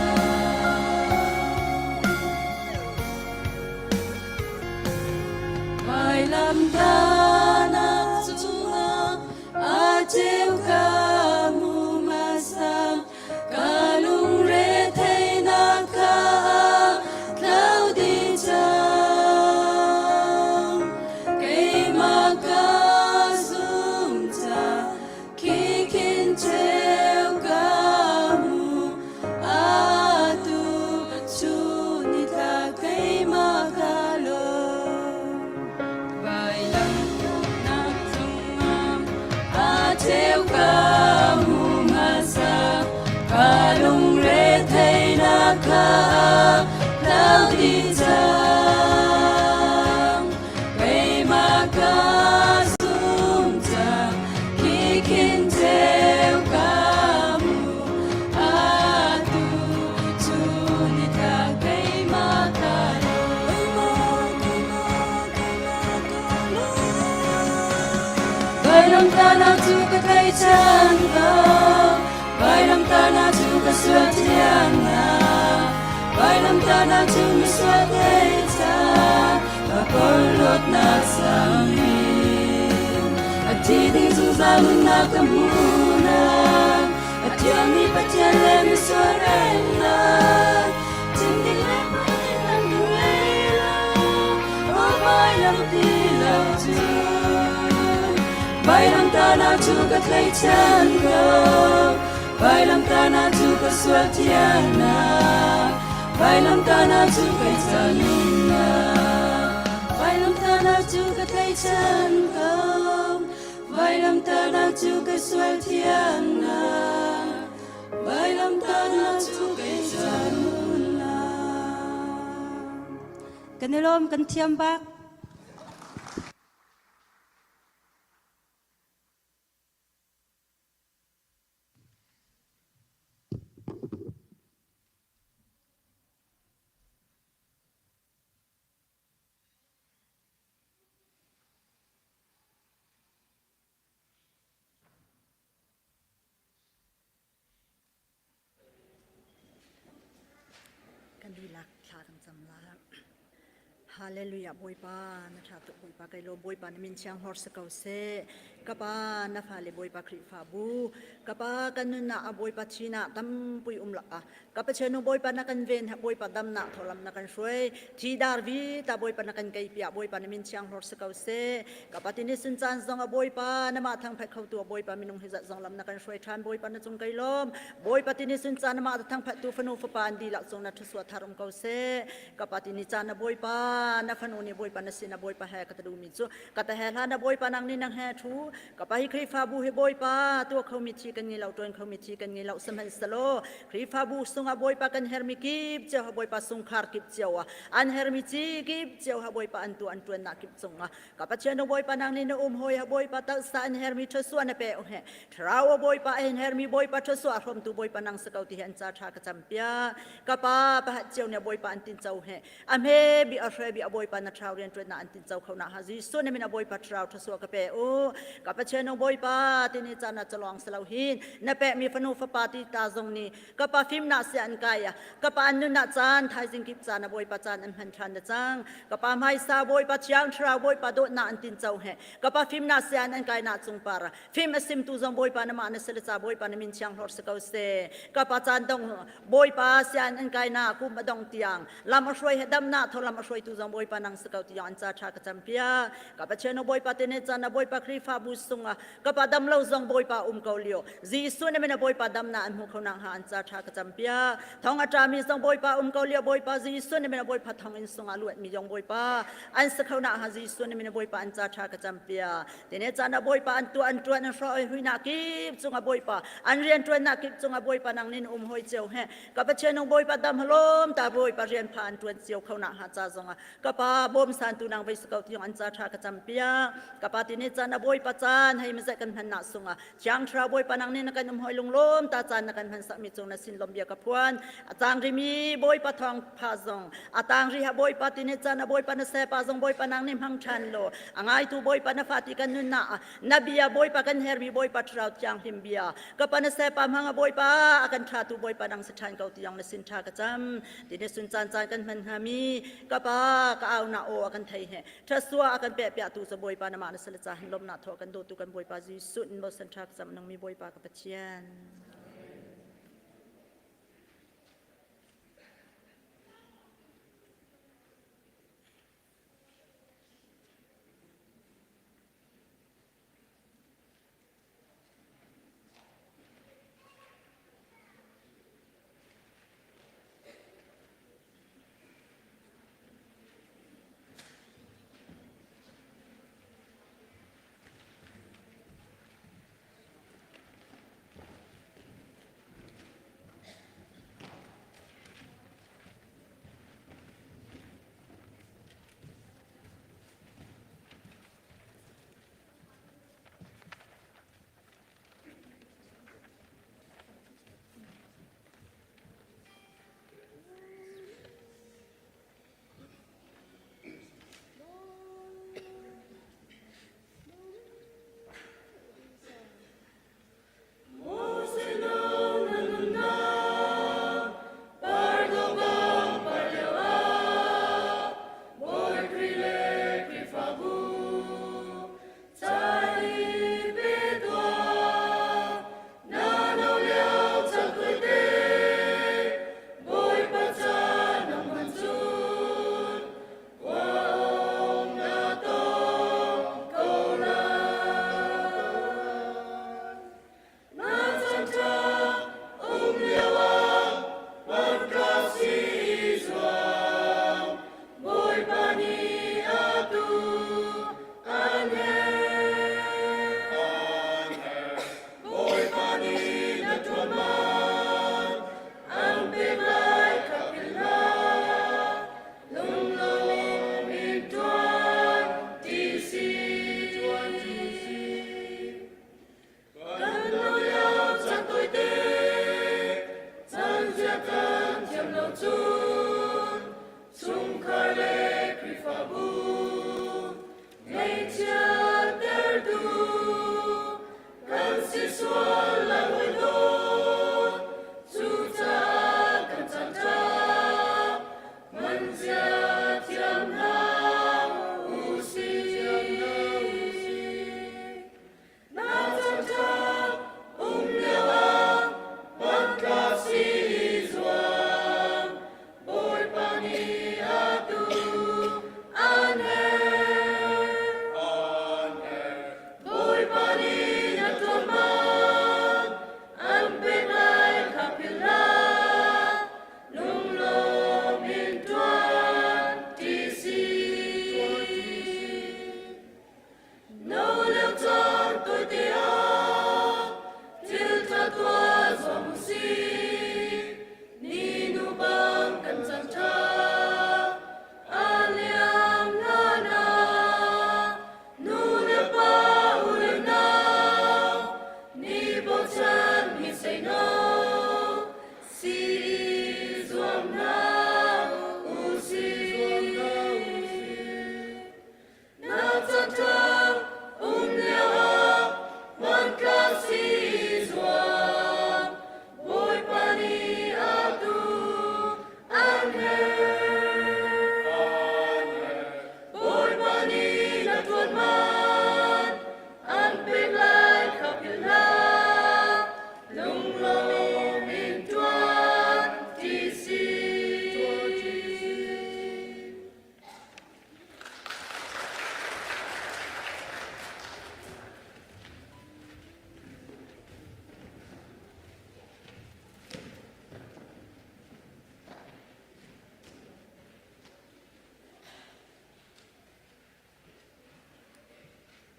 Vailamtahnak cungah a ceu ka hmu hmasa, ka lungre theihnak kha tlau dih cang. Keimah ka zum ca khi khin cheu ka hmu, atu cu nitla keimah ka lawm. Vailamtahnak cungah a cheu ka hmu hmasa, ka lungre theihnak kha tlau dih cang. Keimah ka zum cang, khi khin cheu ka hmu, atu cu nitla keimah ka lawm. Vailamtahnak cu ka tlaihchan ko, vailamtahnak cu ka sual thiannak, vailamtahnak cu misual kei ca, ka porhlawtnak sangin. A thi ding zungzal nunnak ka hmuhnak, a thiangmi Pathian le misual remnak, chim ding le hman ding lam ka ngei lo, aw vailam ti lo cu. Vailamtahnak cu ka tlaihchan ko, vailamtahnak cu ka sual thiannak, vailamtahnak cu kei ca nunnak. Vailamtahnak cu ka tlaihchan ko, vailamtahnak cu ka sual thiannak, vailamtahnak cu kei ca nunnak. Kan i lawm, kan thiam bak. Kan dihlak thla kan cam lai. Hallelujah Bawipa na tha tuk Bawipa kai lawm Bawipa na min thiang hlor si ko seh ka pa na fale Bawipa Khrihfabu ka pa kan nunnak a Bawipa thina tampui um la ka Pathian nu Bawipa na kan ven Bawipa damnak tholam na kan hruai thi dar vi ta Bawipa na kan kei pia Bawipa na min thiang hlor si ko seh ka pa tini sun caan zong a Bawipa na mah thang phet kho tu Bawipa minung hi zat zong lam na kan hruai than Bawipa na cung kai lawm Bawipa tini sun caan na mah thang phet tu fanu fapa an dilak cung na thusua thar um ko seh ka pa ti ni caan na bawipa na fanu nih bawipa na sin a bawipa he ka ta duhmi cu ka ta he hla na bawipa nang nih nang he thu ka pa hi Khrihfabu hi bawipa tua khomi thi kan ngei lo tuan khomi thi kan ngei lo sihmanhsehlaw Khrihfabu sungah bawipa kan hermi kip cio ha bawipa sungkhar kip cio ah an hermi ci kip cio ha bawipa an tu an tuannak kip cungah ka Pathian bawipa nang nih na um hoi ha bawipa talsa an hermi thasua na pe he thlarau bawipa an hermi bawipa thasua hrom tu bawipa nang sa ko ti hi an ca tha ka campia ka pa pahat cio ne bawipa an tin cho he a hme bi a hre bi a bawipa na thlau rian tuan na an tin cho kho na ha Jesuh na min a bawipa thlarau thasua ka pe u ka Pathian nung bawipa ti ni caan na chalong salo hin na pe mi fanu fapa ti ta zong ni ka pa fim na sia an kai ka pa an nun na caan thaizing kip caan a bawipa caan an hman than na cang ka pa hmaisa bawipa thiang thlarau bawipa dawt na an tin cho he ka pa fim na sia an kai na cung para fim asim tu zong bawipa na ma na sel ca bawipa na min chiang hlor se ko se ka pa caan dong Bawipa sian an kainak kum a dong tiang lam a hruai he damnak tho lam a hruaitu zong Bawipa nang si ko ti an ca tha ka campia ka Pathian Bawipa te ne chan Bawipa Khrihfabu sungah ka pa dam lo zong Bawipa um ko lio Jesuh ne men Bawipa damna an hmu kho nang ha an ca tha ka campia thong a ṭa mi zong Bawipa um ko lio Bawipa Jesuh ne men Bawipa thong in sungah luat mi zong Bawipa an si kho na ha Jesuh ne men Bawipa an ca tha ka campia Tene caan ah Bawipa an tuah an ṭuan an hrawh huinak kip cungah Bawipa an rian ṭuannak kip cungah Bawipa nang nin um hoi cio he ka Pathian nung Bawipa dam halom ta Bawipa rian pha an ṭuan cio kho na ha ca zongah ka pa bawm san tu nang vei ko tiang an ca ṭha ka cam pia ka pa tene caan ah Bawipa caan hei mazai kan hman nak sungah Thiang Thlarau Bawipa nang nin na kan um hoi lunglawm ta caan na kan hman sak mi cung na sin lom bia ka phuan a tang rimi Bawipa thawng pha zong a tang ri ha Bawipa tene caan ah Bawipa na sepa zong Bawipa nang nih hmang ṭhan law a ngaitu Bawipa na fati kan nunnak na bia Bawipa kan hermi Bawipa Thlarau Thianghlim bia ka pa na sepa hmang a Bawipa a kan ṭhatu Bawipa nang si ṭhan ko ti yong na sin ṭha ka cam tine sun caan caan kan hman hnga mi ka pa ka au na aw a kan thei he ṭhasua a kan pe piahtu cu Bawipa na mah na sal ca han lawmnak thaw kan dawtu kan Bawipa Jesuh in bosan ṭha ka cam nang mi Bawipa ka Pathian.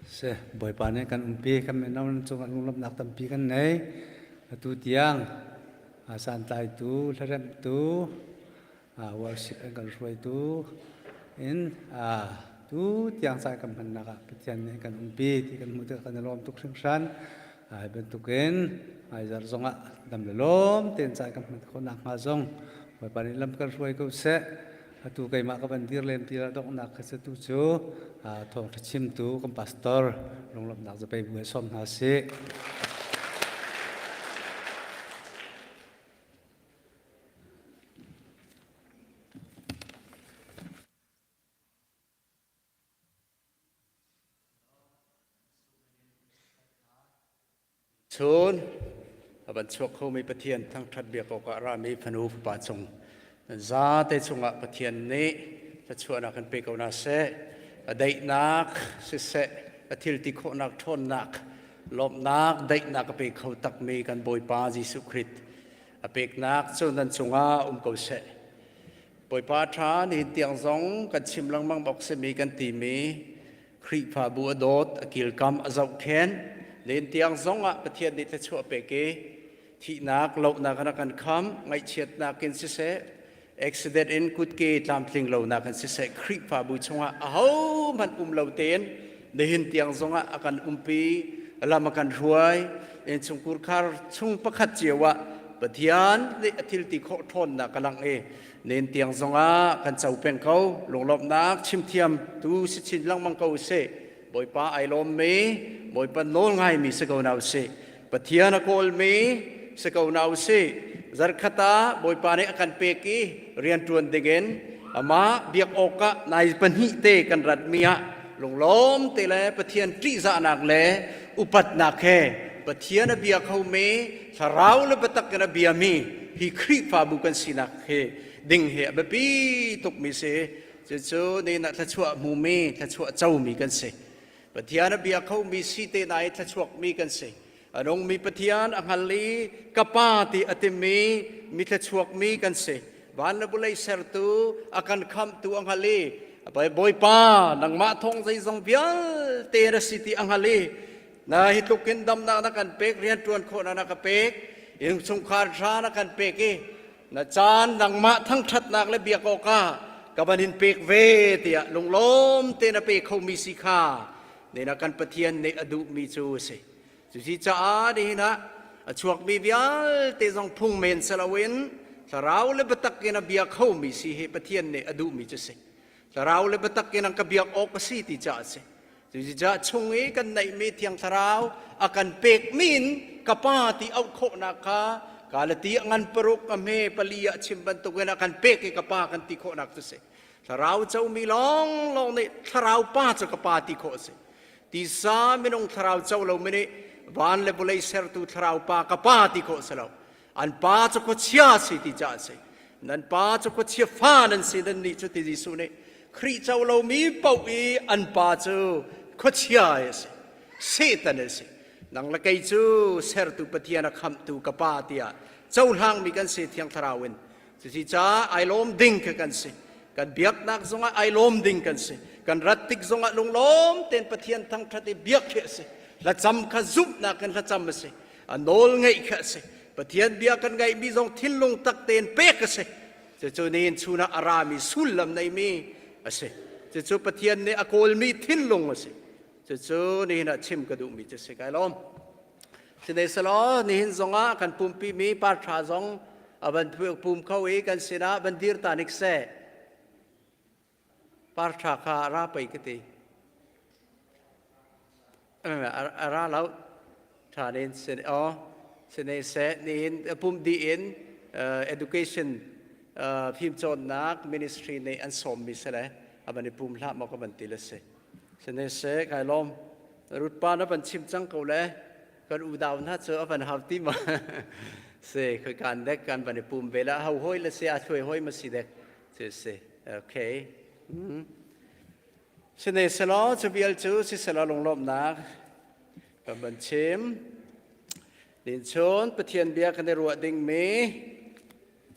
Si, Bawipa nih kan umpi, kan mino nan cungah lunglawmhnak tampi kan nei. Atu tiang santlaitu, hlaremhtu, worship an kan hruaitu in tu tiang caan kan hmannak ah Pathian nih kan umpi ti kan hmuh tikah kan i lawm tuk hringhran. Hi bantukin hmaizarh zongah dam le lawm tein caan kan hman khawh nakhnga zong Bawipa nih lam kan hruai ko seh. Atu keimah ka van dir lem ti la donghnak kha tu cu thawngṭha chimtu kan pastor lunglawmhnak zapei bu he sawm hna sih. Cun a van chuak khomi Pathian thangṭhat biak awkah rami fanu fapa cung nan zate chungah Pathian nih thluachuahnak kan pe ko hna seh. A daihnak siseh, a thil ti khawhnak ṭhawnnak, lawmhnak, daihnak a pe kho takmi kan Bawipa Jesuh Khrih a peknak cu nan cungah um ko seh. Bawipa ṭha nihin tiang zong kan chim lengmang bak simi kan timi Khrihfabu a dawt, a kilkam, a zohkhenh. Len tiang zong ah Pathian nih thluachuah pek i thihnak, lohnak in a kan kham, ngaihchiatnak in siseh, accident in kutke tlamtling lonak in siseh, Khrihfabu chungah ahohmanh um lo tein nihin tiang zongah a kan umpi, lam a kan hruai, innchungkhur khar chung pakhat cio ah Pathian nih a thil ti khawh ṭhawnnak a langh i Nen tiang zongah kan co peng ko. Lunglawmhnak chimthiam tu si chin lengmang ko usih. Bawipa ai lawmmi, Bawipa nawl ngaimi si ko na usih. Pathian a kawlmi si ko na usih. Zarkhat ah Bawipa nih a kan pek i rianṭuan dingin amah biak awkah nai pahnih te kan ratmi ah lunglawm te le Pathian ṭihzahnak le upatnak he Pathian a bia khomi thlarau le biatak in a biami hi Khrihfabu kan sinak hi ding hi a biapi tukmi si. Cucu nihin ah thluachuah hmumi, thluachuah comi kan si. Pathian a bia khomi si te na i thluachuakmi kan si. A nungmi Pathian a hngal i ka pa ti a timi mi thluachuakmi kan si. Van le vulei sertu a kan khamhtu a hngal i Bawipa nangmah thawng zeizong vialte na si ti a hngal i na hi tluk in damnak na kan pek rianṭuan khawhnak na ka pek innchungkhar ṭha na kan pek i na caan nangmah thangṭhatnak le biak awkah ka van in pek ve tiah lunglawm te na pe khomi si kha nina kan Pathian nih a duhmi cu a si. Cuci caah nihin ah a chuakmi vialte zong phung men si loin thlarau le biatak in a bia khomi si hi Pathian nih a duhmi cu si. Thlarau le biatak in an ka biak awk a si ti caah a si. Cucaah chung i kan neihmi Thiang Thlarau a kan pekmi in ka Pa ti auh khawhnak kha Galati a ngan paruk a hme pali ah chim bantukin a kan pek i ka Pa kan ti khawhnak cu si. Thlarau comi lawnglawng nih Thlarau Pa cu ka Pa ti khawh a si. Tisa minung thlarau co lomi nih van le vawlei sertu Thlarau Pa ka Pa ti khawh a si lo. An pa cu khuachia si ti caah a si. Nan pa cu khuachia fa nan si nan nih cu ti Jesuh nih Khrih co lomi paoh i an pa cu khuachia a si. Satan a si. Nang le kei cu sertu Pathian a khamhtu ka pa tiah cohlangmi kan si Thiang Thlarau in. Cuci caah ai lawm ding kha kan si. Kan biaknak zongah ai lawm ding kan si. Kan rat tik zongah lunglawm tein Pathian thangṭhat i biak khi a si. Hlacam kha zumhnak in hlacam a si. A nawl ngeih kha a si. Pathian bia kan ngaihmi zong thinlung tak tein pek a si. Cucu nihin chun ah a rami sullam neimi a si. Cucu Pathian nih a kawlmi thinlung a si. Cucu nihin ah chim ka duhmi cu si kai lawm. Sihmanhsehlaw nihin zongah kan pumpi mi parṭha zong a van pum kho i kan sinah van dir ta nik seh. Parṭha kha a ra pei ka ti. A ra lo. Ṭha nin sin aw sine seh nihin pum dih in education fimcawnnak ministry nih an sawmmi si le a van i pum hlah maw ka van ti le si. Sine seh kai lawm. Rut pa na van chim cang ko le kan unau hna cu a van hau ti ma si khoi kan dek kan van i pum ve la ho hoi le si a thluai hoi ma si dek si si okay mm. Sine selaw cu vial cu si selaw lunglawmhnak kan van chim din chun Pathian bia kan i ruah ding mi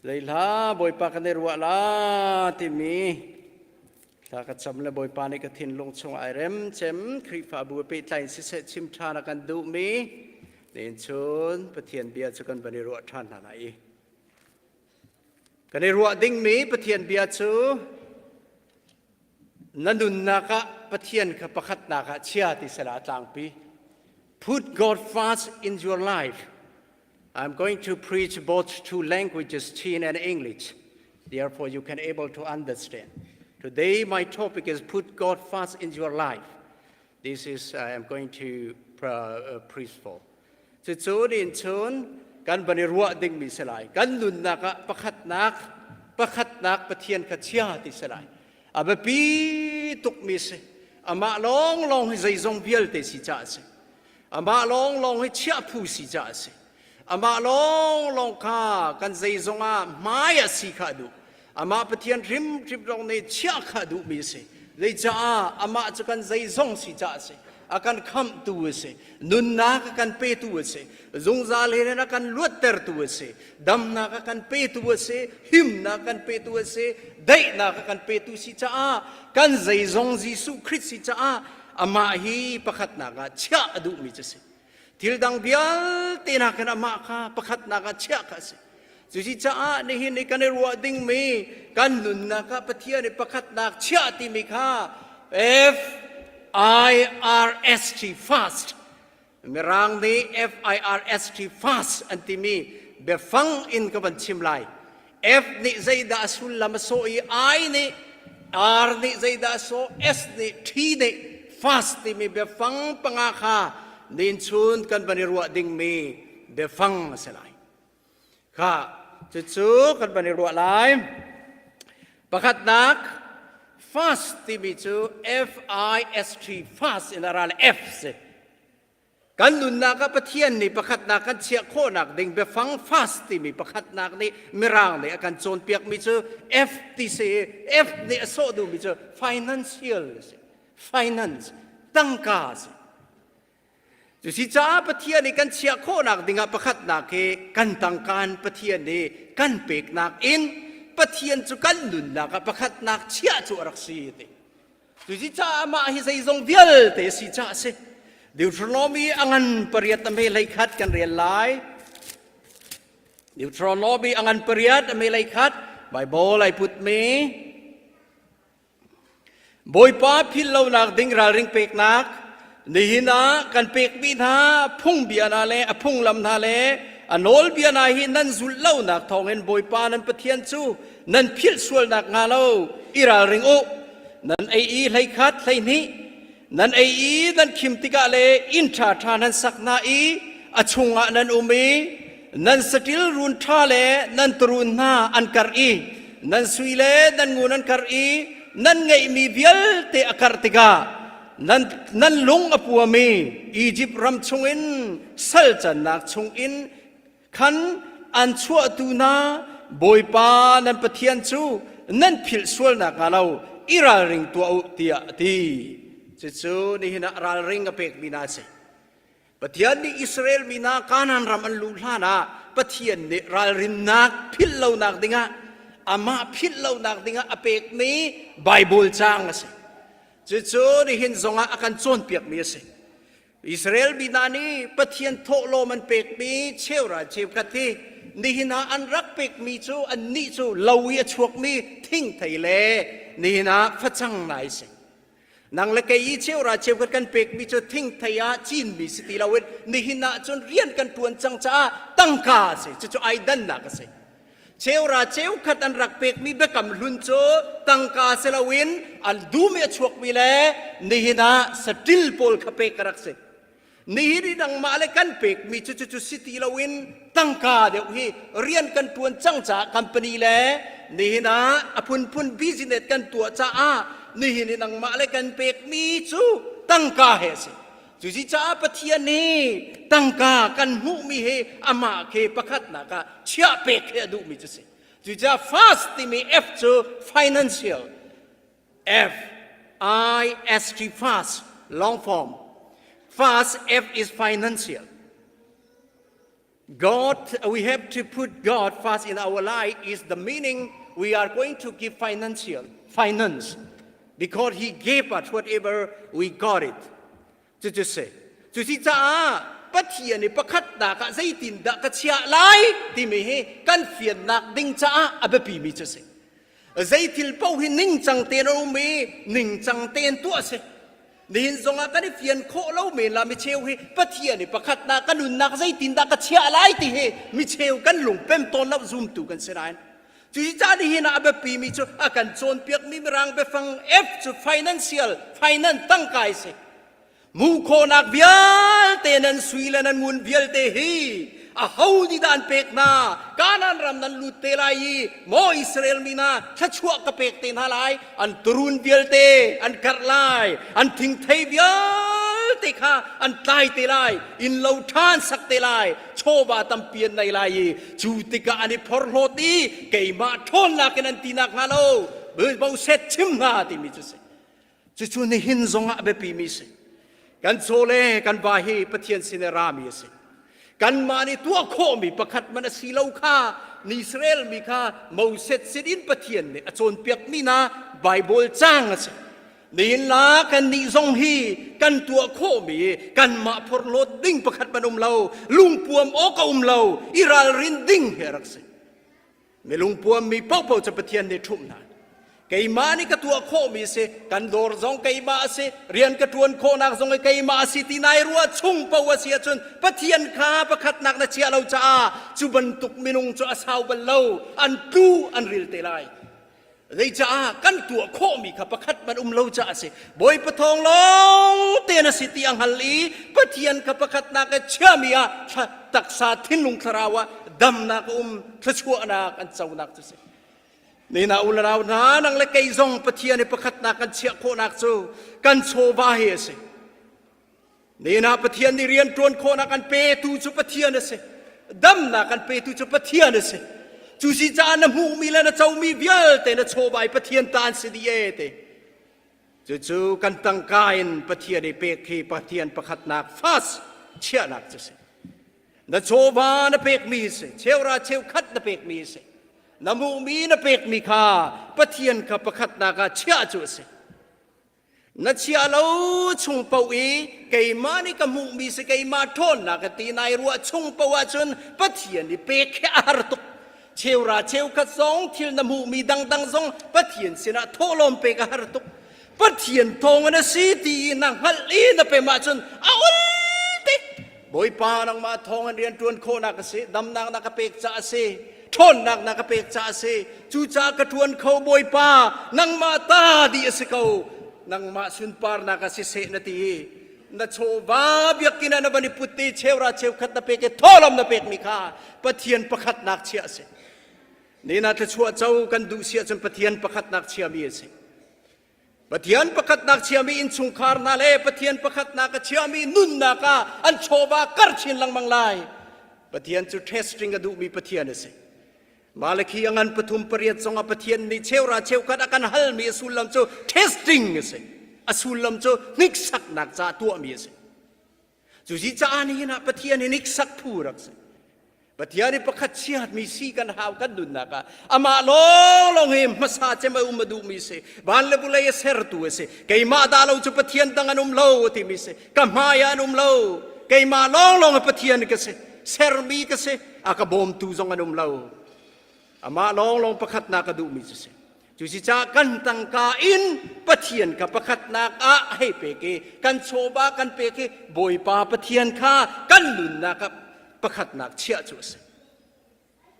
leihla Bawipa kan i ruah la timi. Thla ka cam le Bawipa nih ka thinlung chung ai rem cem Khrihfabu pehtlai in siseh chim ṭhan a kan duhmi tiin cun Pathian bia cu kan van i ruah ṭhan hna lai i kan i ruah dingmi Pathian bia cu na nunnak ah Pathian kha pakhatnak ah chia ti sela a tlangpi. Put God first in your life. I'm going to preach both two languages, Chin and English. Therefore, you can able to understand. Today, my topic is put God first in your life. This is I am going to uh, uh, preach for. Cucu in chun kan van i ruah dingmi si lai. Kan nunnak ah pakhatnak pakhatnak Pathian kha chia ti si lai. A biapi tukmi si. Amah lawnglawng hi zeizong vialte si caah a si. Amah lawnglawng hi chiah phu si caah a si. Amah lawnglawng kha kan zeizong ah hmai a si kha a duh. Amah Pathian hrimhrim lawng nih chiah kha a duhmi a si. Zeicah amah cu kan zeizong si caah a si. A kan khamhtu a si. Nunnak a kan petu a si. Zungzal he a kan luattertu a si. Damnak a kan petu a si. Himnak a kan petu a si. Daihnak a kan petu si caah kan zeizong Jesuh Khrist si caah amah hi pakhatnak ah chiah a duhmi cu a si. Thil dang vialte nakin amah kha pakhatnak ah chiah kha a si. Cucaah nihin i kan i ruah dingmi kan nunnak ah Pathian i pakhatnak chiah timi kha F I R S T fast Mirang nih F I R S T fast an timi biafang in ka van chim lai. F nih zeidah a sullam a sawh i I nih R nih zeidah a sawh S nih T nih fast timi biafang panga kha ninchun kan van i ruah dingmi biafang a si lai. Kha cucu kan van i ruah lai. Pakhatnak fast timi cu F I S T fast in a ral F si. Kan nunnak ah Pathian nih pakhatnak kan chiah khawhnak ding biafang fast timi pakhatnak nih Mirang nih a kan cawnpiakmi cu F ti si i F nih a sawh duhmi cu financial a si. Finance, tangka a si. Cusicaah Pathian nih kan chiah khawhnak dingah pakhatnak hi kan tangka in Pathian nih kan peknak in Pathian cu kan nunnak ah pakhatnak chiah cu a rak si ti. Cusicaah amah hi zeizong vialte si caah a si. Deuteronomy a ngan pariat a me hlei khat kan rel lai. Deuteronomy a ngan pariat a me hlei khat Bible ai putmi Bawipa philh lonak ding ralring peknak nihin ah kan pekmi hna phungbia hna le a phunglam hna le a nawlbia hna hi nan zulh lonak thawngin Bawipa nan Pathian cu nan philh sualnak hnga lo i ralring u. Nan ei i hleikhat 12 nan ei i nan khim tikah le inn ṭhaṭha nan sak hna i a chungah nan um i nan saṭil run ṭha le nan tuurun hna an karh i nan sui le nan ngun an karh i nan ngeihmi vialte a karh tikah nan, nan lung a puami Izipt ram chungin sal cannak chungin khan an chuahtu hna Bawipa nan Pathian cu nan philh sual nakhnga lo i ralring tuah u tiah a ti. Cucu nihin ah ralring a pekmi hna a si. Pathian nih Israel mi hna Kanaan ram an luh hlan ah Pathian nih ralrinnak philh lonak dingah amah philh lonak dingah a pekmi Baibal caang a si. Cucu nihin zongah a kan cawnpiakmi a si. Israel mi hna nih Pathian thawhlawm an pekmi cheuhra cheukhat hi nihin ah an rak pekmi cu annih cu lo i a chuakmi thingthei le nihin ah facang nai si. Nang le kei i cheuhra cheukhat kan pekmi cu thingthei ah cinmi si ti loin nihin ah cun rian kan ṭuan cang caah tangka a si. Cucu ai dannak a si. Cheura cheukhat an rak pekmi biakam hlun cu tangka si loin an dum i a chuakmi le nihin ah saṭil pawl kha pek a rak si. Nihin i nangmah le kan pekmi cu cucu si ti loin tangka deuh hi rian kan ṭuan cang caah company le nihin ah a phunphun business kan tuah caah nihin i nangmah le kan pekmi cu tangka he a si. Cucaah Pathian nih tangka kan hmuhmi hi amah khi pakhatnak ah chiah pek hi a duhmi cu si. Cucaah fast timi F cu financial F I S T fast long form. Fast F is financial. God, we have to put God first in our life is the meaning we are going to give financial finance. Because he gave us whatever we got it. Cucu si. Cuci caah Pathian i pakhatnak ah zeitindah ka chiah lai timi hi kan fiannak ding caah a biapimi cu si. Zeithil paoh hi ningcang tein a um i ningcang tein tuah a si. Nihin zongah kan i fian khawh lo men la micheu hi Pathian i pakhatnak ka nunnak zeitindah ka chiah lai ti hi micheu kan lungpem tawn lo zumtu kan si nain. Cucaah nihin ah a biapimi cu a kan cawnpiakmi mirang biafang F cu financial, finance tangka i si. Mu khawhnak vialte nan sui le nan ngun vialte hi a ho nih dah an pek hna? Kanaan ram nan lut te lai i maw Israel mi hna thluachuah ka pek te hna lai. An turun vialte an karh lai. An thingthei vialte kha an tlai te lai. Innlo ṭha an sak te lai. Chawva tampi an nei lai i cu tikah an i phorhlawt i keimah ṭhawnnak in an ti nakhnga lo Moses chim hna timi cu si. Cucu nihin zongah a biapimi si. Kan chaw le kan va hi Pathian sin i rami a si. Kanmah nih tuah khawhmi pakhat man a si lo kha Israel mi kha Moses sin in Pathian nih a cawnpiakmi hna Baibal caang a si. Nihin la kan nih zong hi kan tuah khawhmi kanmah phorhlawt ding pakhat man um lo, lungpuam awk a um lo, i ralrin ding hi a rak si. Milungpuammi paohpaoh cu Pathian nih ṭhumh hna. Keimah nih ka tuah khawhmi si, kan dawr zong keimah a si, rian ka ṭuan khawhnak zong hi keimah a si ti nai ruah chung paoh a si ahcun Pathian kha pakhatnak na chiah lo caah cu bantuk minung cu a sau bal lo, an tlu an ril te lai. Zeicaah kan tuah khawhmi kha pakhat man um lo caah a si. Bawipa thawng lawng te na si ti a hngal i Pathian kha pakhatnak i chiami ah taksa thinlung thlarau ah damnak a um thluachuahnak an conak cu si. Nina u le nau hna nang le kei zong Pathian i pakhatnak kan chiah khawhnak cu kan chawva hi a si. Nihin ah Pathian nih rian ṭuan khawhnak an petu cu Pathian a si. Damnak an petu cu Pathian a si. Cu si caah na hmuhmi le na comi vialte na chawva i Pathian ta an si dih e te. Cucu kan tangka in Pathian i pek hi Pathian pakhatnak fast chiahnak cu si. Na chawva na pekmi si, cheura cheukhat na pekmi si. Na hmuhmi na pekmi kha Pathian kha pakhatnak ah chiah cu a si. Na chia lo chung paoh i keimah nih ka hmuhmi si keimah ṭhawnnak ka ti nai ruah chung paoh ahcun Pathian i pek hi a har tuk. Cheura cheukhat zong thil na hmuhmi dangdang zong Pathian sinah thawhlawm pek a har tuk. Pathian thawng in a si ti i na hngalh i na pem ahcun a ul te. Bawipa nangmah thawng in rian ṭuan khawhnak a si, damnak na ka pek caah a si, ṭhawnnak na ka pek caah a si. Cucaah ka ṭuan kho Bawipa, nangmah ta dih a si ko. Nangmah sunparnak ah siseh na ti i na chawva biakinn ah na van i put i cheura cheukhat na pek i thawhlawm na pekmi kha Pathian pakhatnak chiah a si. Nina thluachuah co kan duh si ahcun Pathian pakhatnak chiami a si. Pathian pakhatnak chiami innchungkhar hna le Pathian pakhatnak a chiami nunnak ah an chawva kar chin lengmang lai. Pathian cu testing a duhmi Pathian a si. Malakhi a ngan pathum pariat zongah Pathian nih cheura cheukhat a kan halmi a sullam cu testing a si. A sullam cu hniksaknak ca tuahmi a si. Cuzi caah nihin ah Pathian hi niksak phu rak si. Pathian i pakhat chiatmi si kan hau kan nunnak ah amah lawnglawng hi hmasa cem a um a duhmi si van le vulei a sertu a si keimah dah lo cu Pathian dang an um lo a timi si ka hmai ah an um lo keimah lawnglawng hi Pathian ka si sermi ka si a ka bawmtu zong an um lo amah lawnglawng pakhatnak a duhmi cu si Cusicaah kan tangka in Pathian kha pakhatnak ah hei pek i kan chawva kan pek i Bawipa Pathian kha kan nunnak ah pakhatnak chiah cu a si.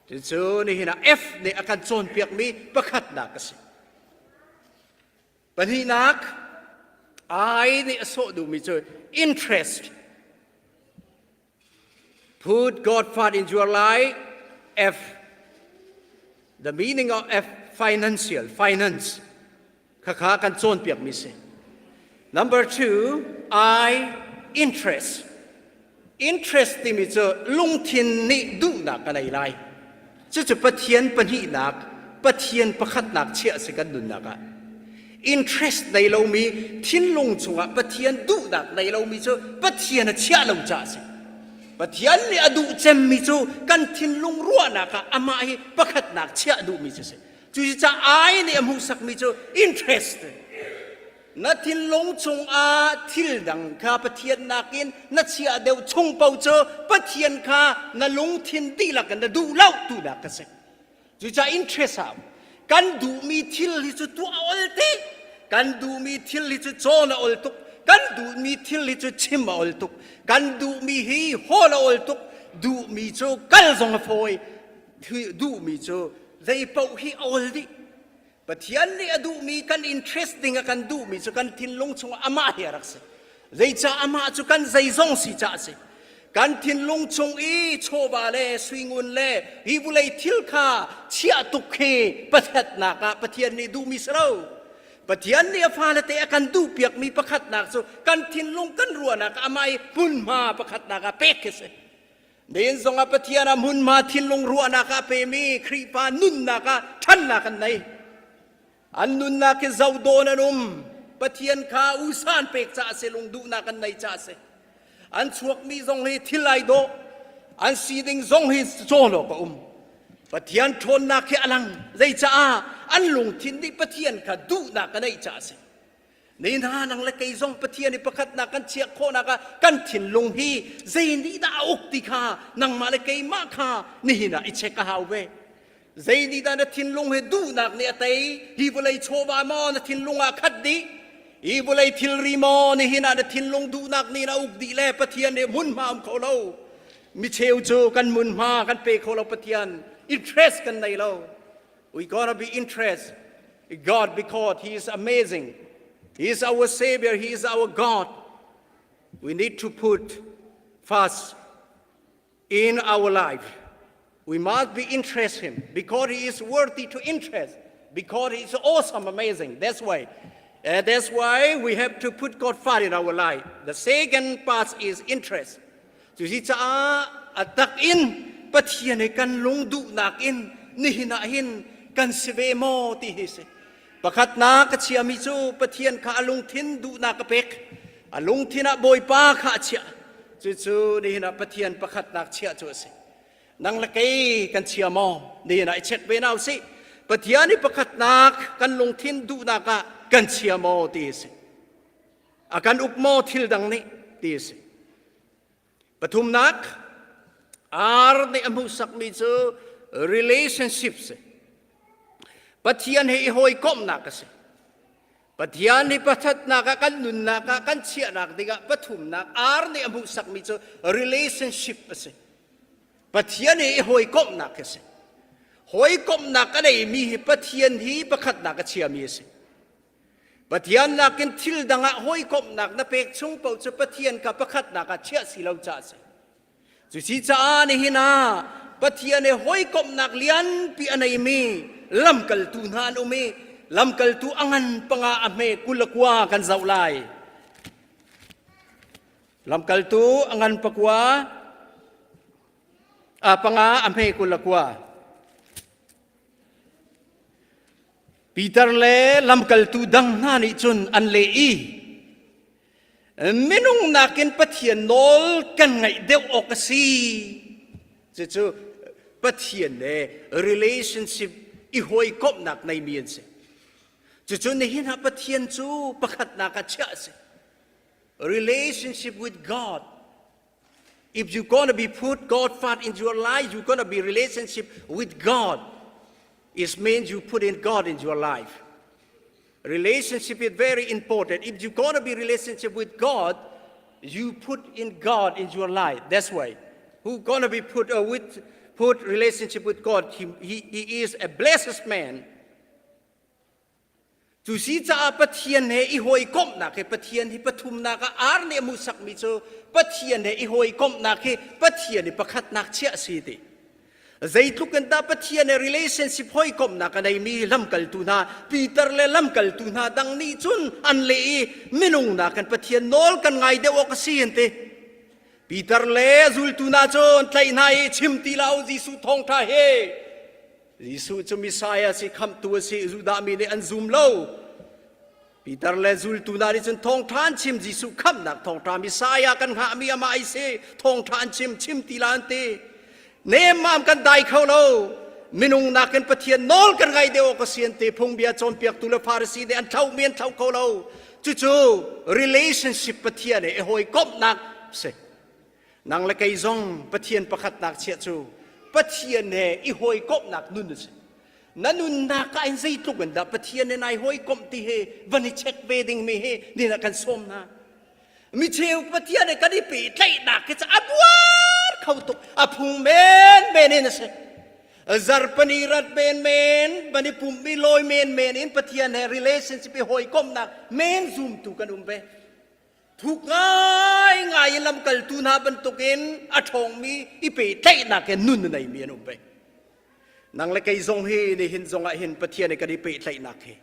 Cucu nihin ah F nih a kan cawnpiakmi pakhatnak a si. Pahnihnak I nih a sawh duhmi cu interest. Put God first in your life. F. The meaning of F, financial, finance. Khakha kan cawnpiakmi si. Number two, I, interest. Interest timi cu lungthin nih duhnak ka nei lai. Cucu Pathian pahnihnak, Pathian pakhatnak chiah si kan nunnak ah. Interest nei lomi thinlung chungah Pathian duhnak nei lomi cu Pathian a chiah lo caah a si. Pathian nih a duh cemmi cu kan thinlung ruahnak ah amah hi pakhatnak chiah duhmi cu si. Cucaah ai nih a hmuhsakmi cu interest. Na thinlung chungah thil dang kha Pathian nakin na chiah deuh chung paoh cu Pathian kha na lungthin dihlak in na duh lo tunak ka si. Cucaah interest a um. Kan duhmi thil hi cu tuah a ol ti. Kan duhmi thil hi cu cawn a ol tuk. Kan duhmi thil hi cu chim a ol tuk. Kan duhmi hi hawl a ol tuk. Duhmi cu kal zong a fawi. Duhmi cu zei paoh hi a ol dih. Pathian nih a duhmi kan interest ding a kan duhmi cu kan thinlung chungah amah hi a rak si. Zeicah amah cu kan zeizong si caah a si. Kan thinlung chung i chawva le suingun le hi vulei thil kha chiah tuk hi pathiatnak ah Pathian nih duhmi si lo. Pathian nih a fale te a kan duhpiakmi pakhatnak cu kan thinlung kan ruahnak amah i hmunhma pakhatnak ah pek khi si. Nihin zongah Pathian ah hmunhma thinlung ruahnak ah pemi Khrihfa nunnak ah ṭhannak an nei. An nunnak hi zohdawn an um. Pathian kha usan pek caah si lungduhnak an nei caah si. An chuakmi zong hi thil ai dawh. An si ding zong hi cawn awk a um. Pathian ṭhawnnak hi a lang. Zeicaah an lungthin nih Pathian kha duhnak a neih caah a si. Ni hna nang le kei zong Pathian i pakhatnak kan chiah khawhnak ah kan thinlung hi zei nih dah a uk ti kha nangmah le keimah kha nihin ah i check a hau ve. Zei nih dah na thinlung hi duhnak nih a tei? Hi vawlei chawva maw na thinlung ah khat dih? Hi vawlei thilri maw nihin ah na thinlung duhnak nih na uk dih le Pathian nih hmunhma um kho lo. Mi cheu cu kan hmunhma kan pe kho lo Pathian interest kan nei lo. We gotta be interest God because He is amazing. He is our Savior. He is our God. We need to put first in our life. We must be interest Him because He is worthy to interest. Because He is awesome, amazing. That's why. Uh, that's why we have to put God first in our life. The second part is interest. Cucaah a tak in Pathian he kan lung duhnak in nihin ah hin kan si ve maw ti hi si. Pakhatnak ka chiami cu Pathian kha a lungthin duhnak a pek. A lungthin ah Bawipa kha a chiah. Cucu nihin ah Pathian pakhatnak chiah cu a si. Nang le kei kan chia maw? Nihin ah i check ve na usih. Pathian i pakhatnak kan lungthin duhnak ah kan chia maw ti hi si. A kan uk maw thil dang nih ti a si. Pathumnak, ar nih a hmuhsakmi cu relationship si. Pathian he i hawikomhnak a si. Pathian hi pathatnak ah kan nunnak ah kan chiahnak dingah pathumnak ar nih a hmuhsakmi cu relationship a si. Pathian he i hawikomhnak a si. Hawikomhnak a neimi hi Pathian hi pakhatnak a chiami a si. Pathian nakin thil dang ah hawikomhnak na pek chung paoh cu Pathian kha pakhatnak ah chiah si lo caah a si. Cusi caah nihin ah Pathian he hawikomhnak lianpi a neimi lamkaltu hna an um i lamkaltu a ngan panga a hme 29 kan zoh lai. Lamkaltu a ngan pakua a panga a hme 29. Peter le lamkaltu dang hna nih cun an leh i minung nakin Pathian nawl kan ngaih deuh awk a si. Cucu Pathian le relationship i hawikomhnak neimi an si. Cucu nihin ah Pathian cu pakhatnak ah chiah a si. Relationship with God. If you're gonna be put God first in your life, you're gonna be relationship with God. It means you put in God in your life. Relationship is very important. If you're gonna be relationship with God, you put in God in your life. That's why. Who gonna be put uh, with put relationship with God? He, he, he is a blessed man. Cu si caah Pathian he i hawikomhnak hi Pathian hi pathumnak ah ar nih a hmuhsakmi cu Pathian he i hawikomhnak hi Pathian i pakhatnak chiah a si ti. Zeitluk in dah Pathian he relationship hawikomhnak a neimi lamkaltu hna Peter le lamkaltu hna dang nih cun an leh i minung nakin Pathian nawl kan ngai deuh awk a si an ti. Peter le zultu hna cu an tlaih hna i chim ti lo Jesuh thawngṭha he Jesuh cu Messiah si khamhtu a si Judah mi nih an zum lo. Peter le zultu hna nih cun thawngṭha an chim Jesuh khamhnak thawngṭha Messiah kan hngahmi amah ai si thawngṭha an chim chim ti la an ti. Nemmam kan dai kho lo. Minung nakin Pathian nawl kan ngai deuh awk a si an ti. Phungbia cawnpiaktu le Pharisee nih an thlauhmi an thlauh kho lo. Cucu relationship Pathian he i hawikomhnak si. Nang le kei zong Pathian pakhatnak chiah cu Pathian he i hawikomhnak nun a si. Na nunnak ah in zeitluk in dah Pathian he nai hawikomh ti hi van i check ve ding mi hi ni ah kan sawm hna. Mi cheu Pathian he kan i pehtlaihnak hi cu a buar kho tuk a phung men men in a si. Zarpani rat men men ban i pummi lawi men men in Pathian he relationship i hawikomhnak men zumtu kan um ve. Thuk ngaingai in lamkaltu hna bantukin a ṭhawngmi i pehtlaihnak he nun a neimi an um ve. Nang le kei zong hi nihin zongah hin Pathian he kan i pehtlaihnak hi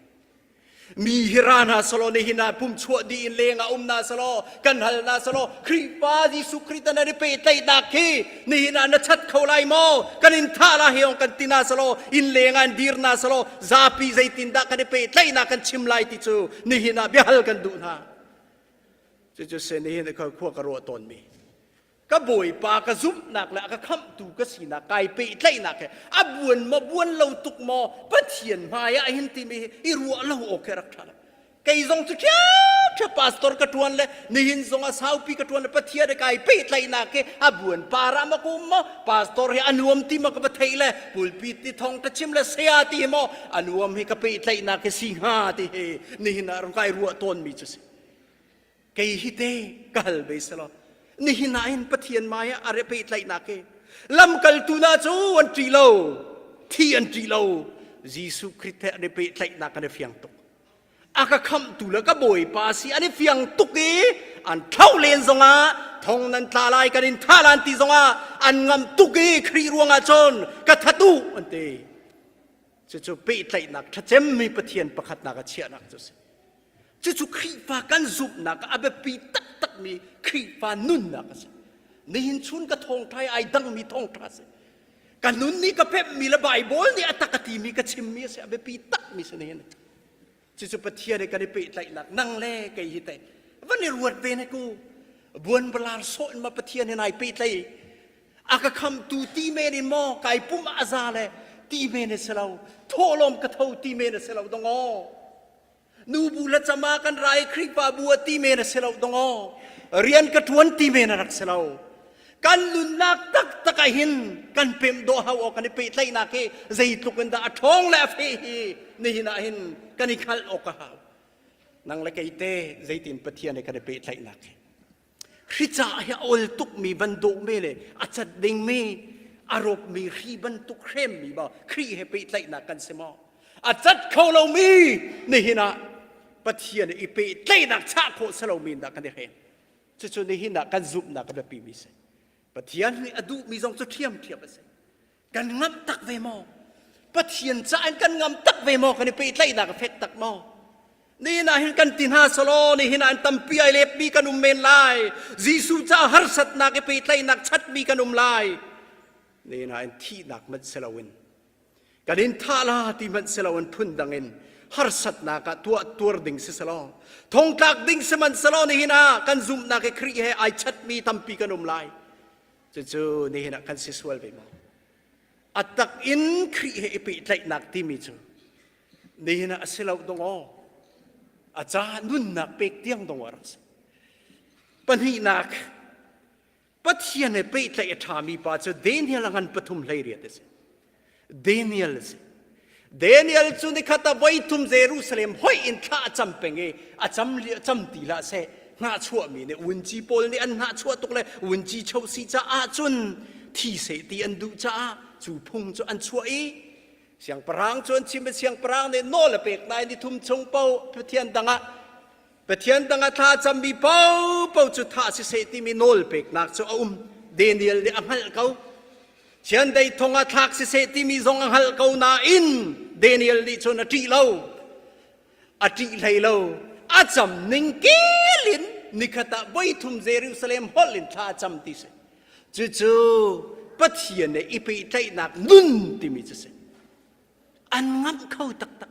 mi hi ra hna selaw nihin ah pum chuah dih in leng ah um na selaw kan hal na selaw Khrihfa Jesuh Khrih tan an i pehtlaihnak hi nihin ah na chat kho lai maw kan in thah la hi ong kan ti na selaw inn leng ah in dir na selaw zapi zeitindah kan i pehtlaihnak kan chim lai ti cu nihin ah biahal kan duh hna. Cucu se nihin khua ka ruah tawnmi. Ka bawipa ka zumhnak le a ka khamhtu ka sinak kai pehtlaihnak he a buan maw buan lo tuk maw Pathian hmai ah hin timi hi i ruah lo awk he rak ṭha lo. Kei zong cu ṭhiamṭhiam pastor ka ṭuan le nihin zong a saupi ka ṭuan le Pathian he kai pehtlaihnak hi a buan para ma ka um maw pastor hi a nuam ti maw ka va theih le pulpit ti thong ka chim le saya ti hi maw a nuam hi ka pehtlaihnak hi si hnga ti hi nihin ah kai ruah tawnmi cu si. Kei hi te ka hal ve selaw nihin ah hin Pathian mai ah a re pehtlaihnak hi lamkaltu na cu an ṭih lo thi an ṭih lo Jesuh Khrih he an i pehtlaihnak an i fiang tuk a ka khamhtu le ka bawipa si an i fiang tuk i an thlauh len zongah thong nan tla lai kan in thah lan ti zongah an ngam tuk i Khrih ruangah cun ka that u an ti cucu pehtlaihnak ṭhacemmi Pathian pakhatnak a chiahnak cu si Cucu Khrihfa kan zumhnak ah a biapi taktakmi Khrihfa nunnak a si. Nihin chun ka thawngṭha i ai dangmi thawngṭha a si. Ka nun nih ka pemhmi le Baibal nih a tak a timi ka chimmi a si, a biapi takmi si nihin. Cucu Pathian he kan i pehtlaihnak nang le kei hi teh van i ruat ve ne ku. Buanbalar sawh in ma Pathian he nai pehtlai a ka khamtu ti men in maw kai pum a za le ti men a si lo thawhlawm ka tho ti men a si lo dong aw Nubu le cama kan ra i Khrihfabu a ti men a si lo dong aw. Rian ka ṭuan ti men a rak si lo. Kan nunnak taktak ah hin kan pemh dawh hau awk kan i pehtlaihnak hi zeitluk in dah a ṭhawng le a feh hi nihin ah hin kan i hngalh awk a hau. Nang le kei te zeitin Pathian he kan i pehtlaihnak hi. Hri caah hi a ol tukmi van dawhmi le a cat dingmi a rawpmi hri bantuk hremmi maw Khrih he pehtlaihnak kan si maw? A cat kho lomi nihin ah Pathian i pehtlaihnak chah khawh si lomi in dah kan i hrem. Cucu nihin ah kan zumhnak a biapimi si. Pathian nih a duhmi zong cu ṭhiamṭhiam a si. Kan ngamh tak ve maw? Pathian ca in kan ngam tak ve maw? Kan i pehtlaihnak a fek tak maw? Nihin ah hin kan ti hna selaw nihin ah tampi ai lepmi kan um men lai. Jesuh ca harsatnak i pehtlaihnak chatmi kan um lai. Nihin ah hin thihnak hmanh si loin kan in thah la ti hmanh si loin phun dang in harsatnak ah tuah tuar ding si selaw thongtlak ding sihmanhselaw nihin ah kan zumhnak i Khrih he ai chatmi tampi kan um lai. Cucu nihin ah kan si sual ve maw? A tak in Khrih he i pehtlaihnak timi cu nihin ah a si lo dong aw. A ca nunnak pek tiang dong a rak si. Pahnihnak, Pathian he pehtlaih a ṭhami pa cu Daniel a ngan pathum 18 a si. Daniel a si. Daniel cu nikhat ah voithum Jerusalem hoih in thla a cam peng i a cam li a cam ti hlah seh hnahchuahmi nih vunci pawl nih an hnahchuah tuk le vunci cho si caah cun thi seh ti an duh caah cu phung cu an chuah i siangpahrang cu an chim i siangpahrang nih nawl a pek nain ni thum chung paoh Pathian dang ah Pathian dang ah thla a cammi paohpaoh cu thah siseh timi nawl peknak cu a um. Daniel nih a hngalh ko. Chiandeih thong ah thlak siseh timi zong a hngalh ko nain Daniel nih cun a ṭih lo. A ṭih hlei lo. A cam ning kel in nikhat ah voithum Jerusalem holh in thla a cam ti si. Cucu Pathian he i pehtlaihnak nun timi cu si. An ngamh kho taktak.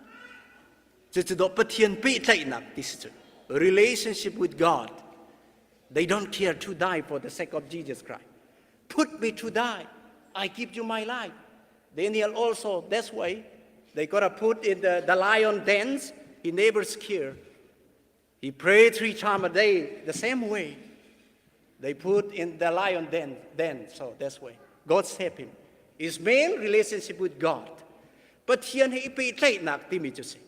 Cucu dawh Pathian pehtlaihnak ti si cu. Relationship with God. They don't care to die for the sake of Jesus Christ. Put me to die. I give you my life. Daniel also, that's why they gotta put in the, the lion dens. He never scared. He prayed three times a day the same way. They put in the lion den, den so that's way. God saved him. His main relationship with God. Pathian he i pehtlaihnak timi cu si.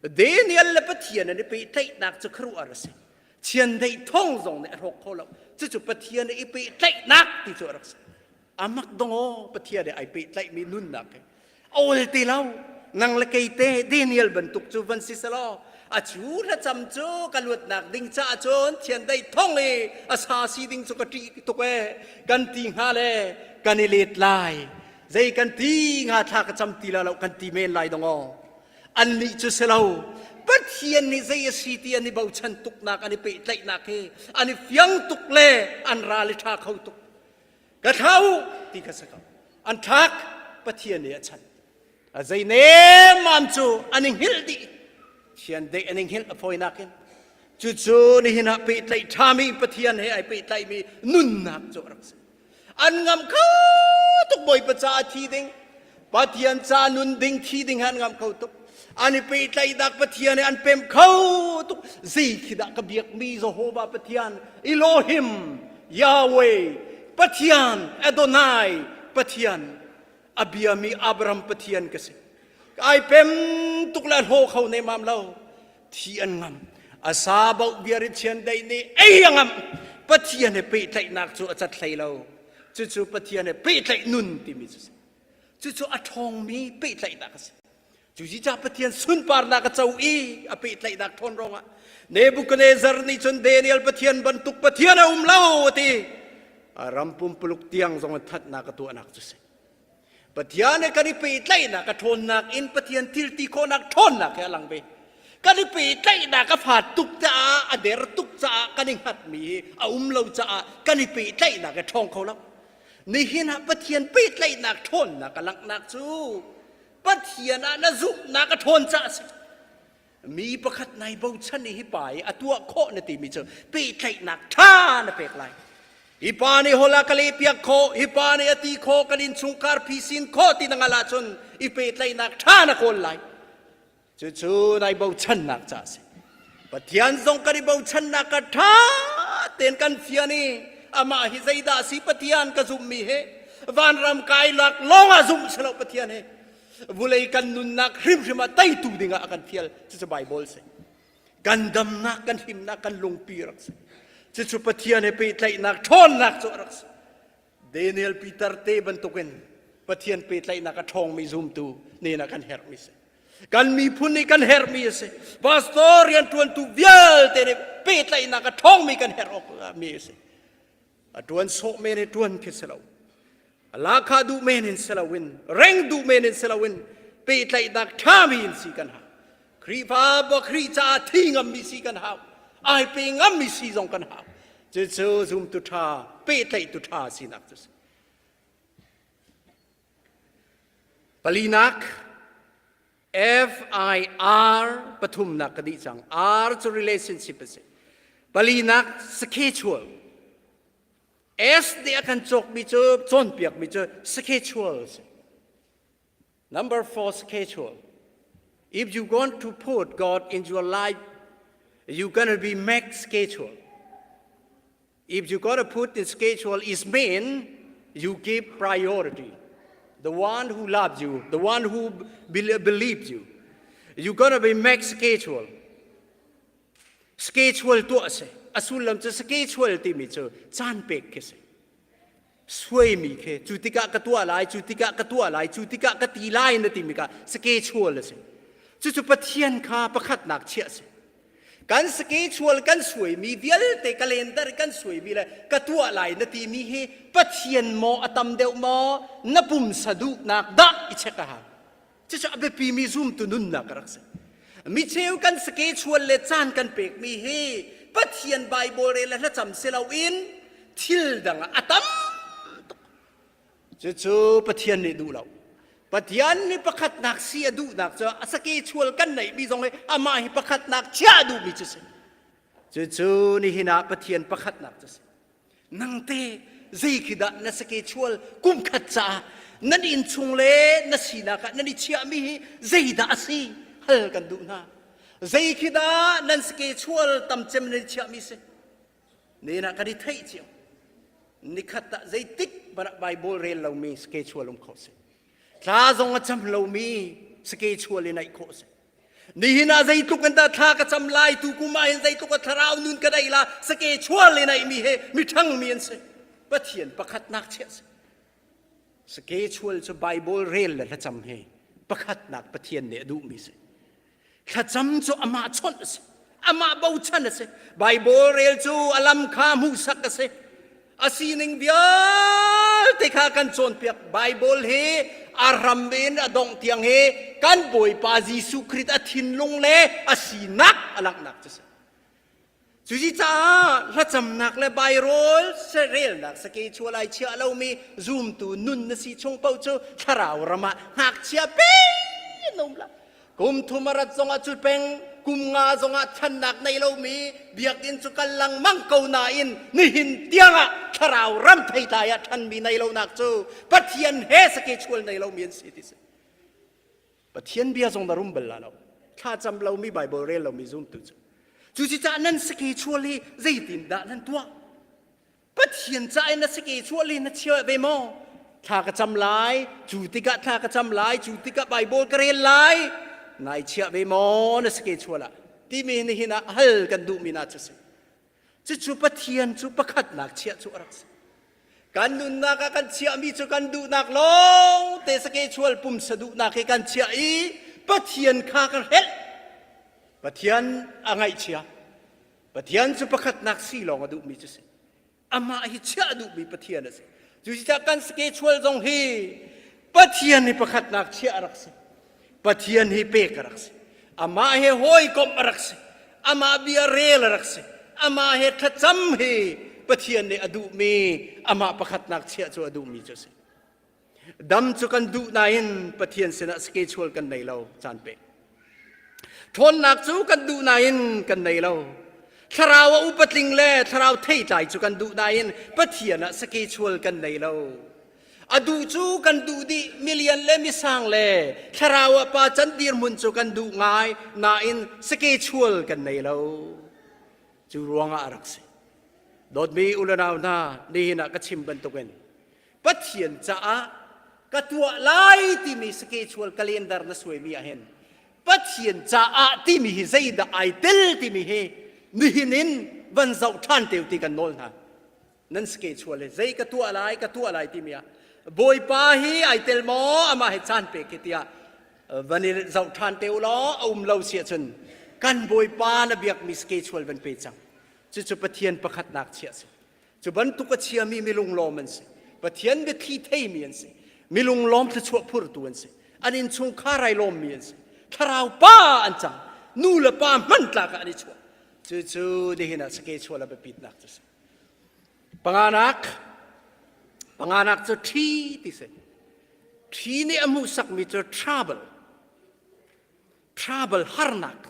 Daniel le Pathian an i pehtlaihnak cu khuaruahhar a si. Chiandeih thong zong nih a hrawk kho lo. Cucu Pathian he i pehtlaihnak ti cu a rak si. Amak dong aw Pathian he ai pehtlaihmi nunnak he. Awl ti lo. Nang le kei te Daniel bantuk cu van si selaw a cu thlacam cu ka luatnak ding caah cun chiandeih thong i a sa si ding cu ka ṭih tuk e kan ti hnga le kan i let lai zei kan ti hnga thla ka cam ti la lo kan ti men lai dong aw annih cu si lo Pathian nih zei a si ti an i bochan tuknak an i pehtlaihnak hi an i fiang tuk le an ral i ṭha kho tuk ka thla u ti kha si ko an ṭhak Pathian nih a chan a zei nemmam cu an i hngilh dih chiandeih an i hngilh a fawinak in cucu nihin ah pehtlaih ṭhami Pathian he ai pehtlaihmi nunnak cu a rak si an ngam kho tuk Bawipa caah thi ding Pathian ca nun ding thi ding an ngam kho tuk an i pehtlaihnak Pathian he an pem kho tuk zei khi dah ka biakmi Jehovah Pathian Elohim Yahweh Pathian Adonai Pathian a biami Abraham Pathian ka si ai pem tuk le hlaw kho ne mam lo thi an ngam a sa boh bia ri chiandeih nih ei a ngam Pathian he pehtlaihnak cu a cat hlei lo cucu Pathian he pehtlaih nun timi cu si cucu a ṭhawngmi pehtlaihnak a si cu ca Pathian sunparnak a co i a pehtlaihnak ṭhawn ruangah Nebuchadnezzar nih cun Daniel Pathian bantuk Pathian a um lo a ti a ram pumpuluk tiang zong in thatnak a tuahnak cu si Pathian he kan i pehtlaihnak a ṭhawnnak in Pathian thil ti khawhnak ṭhawnnak he a lang ve. Kan i pehtlaihnak a faat tuk caah a der tuk caah kan i hngatmi hi a um lo caah kan i pehtlaihnak a ṭhawng kho lo. Nihin ah Pathian pehtlaihnak ṭhawnnak a langhnak cu Pathian ah na zumhnak a ṭhawn caah a si. Mi pakhat nai bochan i hi pa i a tuah khawh na timi cu pehtlaihnak ṭha na pek lai. Hi pa nih hol a ka lehpiak khawh, hi pa nih a ti khawh, kan innchungkhar phisin khawh ti na ngal ahcun i pehtlaihnak ṭha na kawl lai. Cucu nai bochannak ca a si. Pathian zong kan i bochannak ka ṭha tein kan fian i amah hi zeidah a si Pathian ka zumhmi he vanram kai lak lawng ah zumh si lo Pathian he vulei kan nunnak hrimhrim ah teitu dingah a kan fial cucu Bible si kan damnak kan himnak kan lungpi rak si cucu Pathian he pehtlaihnak ṭhawnnak cu a rak si Daniel Peter te bantukin Pathian pehtlaihnak a ṭhawngmi zumtu nen ah kan herhmi si kan miphun nih kan herhmi a si pastor rianṭuantu vialte nih pehtlaihnak a ṭhawngmi kan herh awk mi a si A ṭuan sawh men i ṭuan khi si lo. A lakha duh men in si loin, reng duh men in si loin, pehtlaihnak ṭhami in si kan hau. Khrihfa bu Khrih caah thi ngammi si kan hau. Ai pe ngammi si zong kan hau. Cucu zumtu ṭha, pehtlaihtu ṭha sinak cu si. Palinak, F-I-R pathumnak ka dih cang. R cu relationship a si. Palinak schedule. S nih a kan cawkmi cu cawnpiakmi cu schedule a si. Number four schedule. If you want to put God in your life, you're gonna be make schedule. If you gotta put in schedule is mean you give priority. The one who loves you, the one who believes you. You gotta be make schedule. Schedule tuah a si. A sullam cu schedule timi cu caan pek khi si. Suaimi khi cu tikah ka tuah lai, cu tikah ka tuah lai, cu tikah ka ti lai na timi kha schedule a si. Cucu Pathian kha pakhatnak chiah a si. Kan schedule kan suaimi vialte calendar kan suaimi le ka tuah lai na timi hi Pathian maw a tam deuh maw na pumsa duhnak dah i check a hau. Cucu a biapimi zumtu nunnak a rak si. Micheu kan schedule le caan kan pekmi hi Pathian Bible rel le hlacam si loin thil dang ah a tam tuk. Cucu Pathian nih duh lo. Pathian nih pakhatnak si a duhnak cu a sake chual kan neihmi zong hi amah hi pakhatnak chiah a duhmi cu si. Cucu nihin ah Pathian pakhatnak cu si. Nangte zei khi dah na sake chual kum khat caah nan innchung le na sinak ah nan i chiahmi hi zeidah a si hal kan duh hna. Zei khi dah nan schedule tam cem nan chiahmi si? Nen ah kan i theih cio. Nikhat ah zeitik hmanh ah Bible rel lomi schedule um kho si. Thla zong a cam lomi schedule in aih khawh si. Nihin ah zeitluk in dah thla ka cam lai tu kum ah hin zeitluk a thlarau nun ka dai la schedule in aihmi he mi ṭhangmi an si. Pathian pakhatnak chiah si. Schedule cu Bible rel le thlacam hi pakhatnak Pathian nih a duhmi si. Thlacam cu amah chawnh a si. Amah bochan a si. Bible rel cu a lam kha hmuhsak a si. A sining vialte kha kan cawnpiak. Bible hi a ram in a dongh tiang hi kan Bawipa Jesuh Khrist a thinlung le a sinak a langhnak cu si. Cucaah hlacamnak le Bairawl relnak sake chualai chia lomi zumtu nun na si chung paoh cu thlarau ram ah ngakchia pe na um la. Kum thum a rat zongah cu peng, kum nga zongah thannak nei lomi biakinn cu kal lengmang ko nain nihin tiangah thlarau ram theitlai ah ṭhanmi nei lonak cu Pathian he sake chual nei lomi an si ti si. Pathian bia zong na rum bal la lo. Thlacam lomi Bible rel lomi zumtu cu. Cucaah nan sake chual hi zeitindah nan tuah? Pathian ca in na sake chual hi na chia ve maw? Thla ka cam lai, cu tikah thla ka cam lai, cu tikah Bible ka rel lai. Nai chiah ve maw na sake chual ah? Timi nihin ah hal kan duhmi na cu si. Cucu Pathian cu pakhatnak chiah cu a rak si. Kan nunnak ah kan chiahmi cu kan duhnak lawng te sake chual pumsa duhnak hi kan chiah i Pathian kha kan hrelh. Pathian a ngaihchia. Pathian cu pakhatnak si lawng a duhmi cu si. Amah hi chiah duhmi Pathian a si. Cucaah kan sake chual zong hi Pathian hi pakhatnak chiah a rak si. Pathian hi pek a rak si. Amah he hawikomh a rak si. Amah bia rel a rak si. Amah he thlacam hi Pathian nih a duhmi amah pakhatnak chiah cu a duhmi cu a si. Dam cu kan duh nain Pathian sinah schedule kan nei lo caan pek. Ṭhawnnak cu kan duh nain kan nei lo. Thlarau a upatling le thlarau theitlai cu kan duh nain Pathian ah schedule kan nei lo. A duh cu kan duh dih milian le misang le thlarau ah pa can dirhmun cu kan duh ngai nain schedule kan nei lo. Cu ruangah a rak si. Dawtmi u le nau hna, nihin ah ka chim bantukin Pathian caah ka tuah lai timi schedule calendar na suaimi ah hin Pathian caah timi hi zeidah ai tel timi hi nihin in van zoh ṭhan te ti kan nawl hna. Nan schedule zei ka tuah lai ka tuah lai timi ah Bawipa hi ai tel maw amah he caan pek hi tiah van i zoh ṭhan te u law a um lo si ahcun kan Bawipa na biakmi schedule van pe cang. Cucu Pathian pakhatnak chiah si. Cu bantuk a chiami milunglawm an si. Pathian biathli theimi an si. Milunglawm thluachuah phurtu an si. An innchungkhar ai lawmmi an si. Thlarau pa an cang. Nu le pa hmantlak ah an i chuah. Cucu nihin ah schedule a biapitnak cu si. Panganak, panganak cu ṭhi ti si. Ṭhi nih a hmuhsakmi cu trouble, trouble harnak.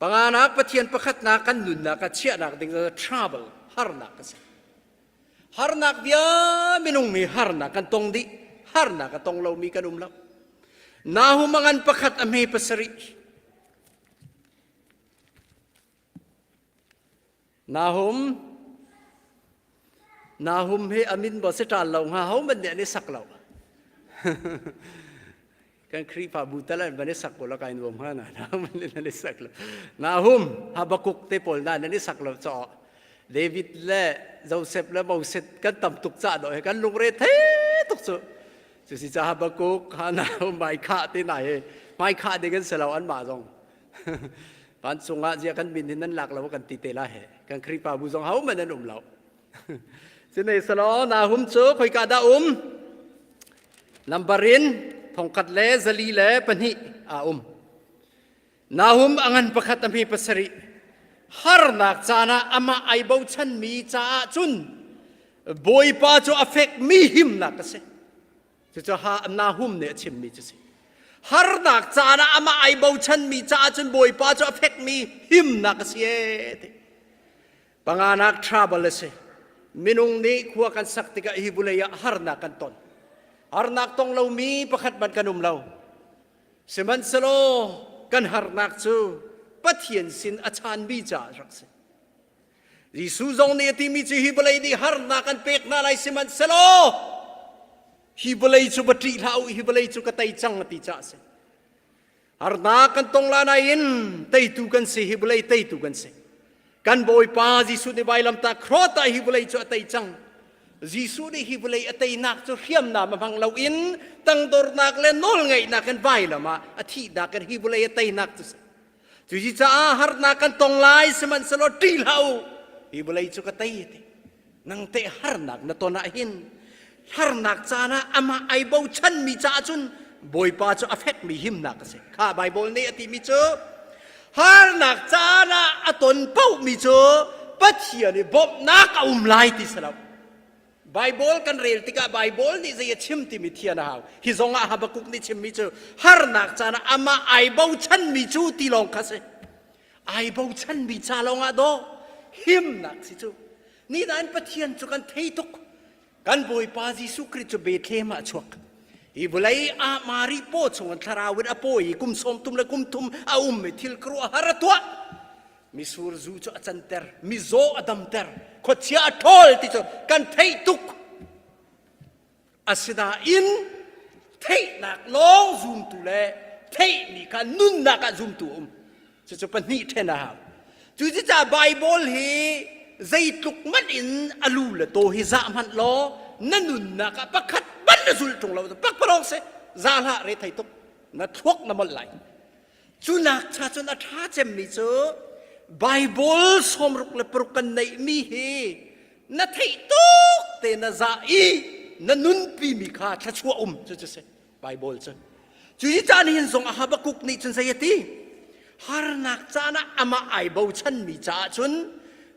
Panganak Pathian pakhatnak kan nunnak ah chiahnak ding cu trouble, harnak a si. Harnak bia minung mi harnak kan tong dih. Harnak a tong lomi kan um lo. Nahum a ngan pakhat a hme pasarih. Nahum Nahum hi a min maw si ṭal lo hnga ho man nih an i sak lo. Kan Khrihfabu tal an van i sak ko la kai nuam hnga na Nahum nih an i sak lo. Nahum Habakkuk te pawl na nan i sak lo caw. David le Joseph le Moses kan tam tuk ca do he kan lungre the tuk cu. Cusi ca Habakkuk Nahum mai kha te na he mai kha ding an si lo an mah zong. Vancung ah zia kan min hin nan lak lo kan ti te la he. Kan Khrihfabu zong ho man an um lo. Cunei salo Nahum cu khoika dah um? Number in thongkhat le zali le pahnih a um. Nahum a ngan pakhat a hmi pasarih. Harnak caan ah amah ai bochanmi caah cun Bawipa cu a fekmi himnak a si. Cucu Nahum nih a chimmi cu si. Harnak caan ah amah ai bochanmi caah cun Bawipa cu a fekmi himnak a si ee ti. Panganak trouble a si. Minung nih khua kan sak tikah hi vulei ah harnak kan ton. Harnak tong lomi pakhat hmanh kan um lo. Sihmanhsehlaw. Kan harnak cu Pathian sin a chanmi caah rak si. Jesuh zong nih a timi cu hi vawlei nih harnak an pek hna lai sihmanhsehlaw hi vawlei cu va ṭih hlah u hi vawlei cu ka tei cang a ti caah a si. Harnak kan tong la nain teitu kan si hi vawlei teitu kan si. Kan Bawipa Jesuh nih vailamtah cross ah hi vawlei cu a tei cang. Jesuh nih hi vawlei a teinak cu hriamnam a hmang loin tangdornak le nawlngeihnak in vailam ah a thihnak in hi vawlei a teinak cu si. Cuci caah harnak kan tong lai sihmanhsehlaw ṭih hlah u. Hi vawlei cu ka tei ti. Nang teh harnak na ton ah hin harnak caan ah amah ai bochanmi caah cun Bawipa cu a fekmi himnak a si. Kha Baibal nih a timi cu harnak caan ah a ton paohmi cu Pathian i bawmhnak a um lai ti si lo. Baibal kan rel tikah Baibal nih zei a chim timi thian a hau. Hi zong ah Habakkuk nih chimmi cu harnak caan ah amah ai bochanmi cu ti lawng kha si. Ai bochanmi ca lawng ah daw himnak si cu. Ni nain Pathian cu kan thei tuk. Kan Bawipa Jesuh Khrih cu Bethlehem ah a chuak. Hi vawlei ah Mari paw chung in thlarau in a pawi i kum sawm thum le kum thum a um i thil khuaruahhar a tuah. Misur zu cu a canter, mizaw a damter, khuachia a ṭhawl ti cu kan theih tuk. Asinain theihnak lawng zumtu le theihmi kha nunnak ah zumtu a um. Cucu pahnih ṭhen a hau. Cucaah Baibal hi zeitluk hmanh in a lu le taw hi zah hmanh law na nunnak ah pakhat hmanh na zulh ṭung lo pakpalawng si za hlah re thei tuk na thluak na molh lai. Cu nak cha cun a ṭha cemmi cu Baibal 66 kan neihmi hi na theih tuk te na zah i na nunpimi kha thluachuah um cu cu si Baibal cu. Cu hi caan hin zong a Habakkuk nih cun zei a ti? Harnak caan ah amah ai bochanmi caah cun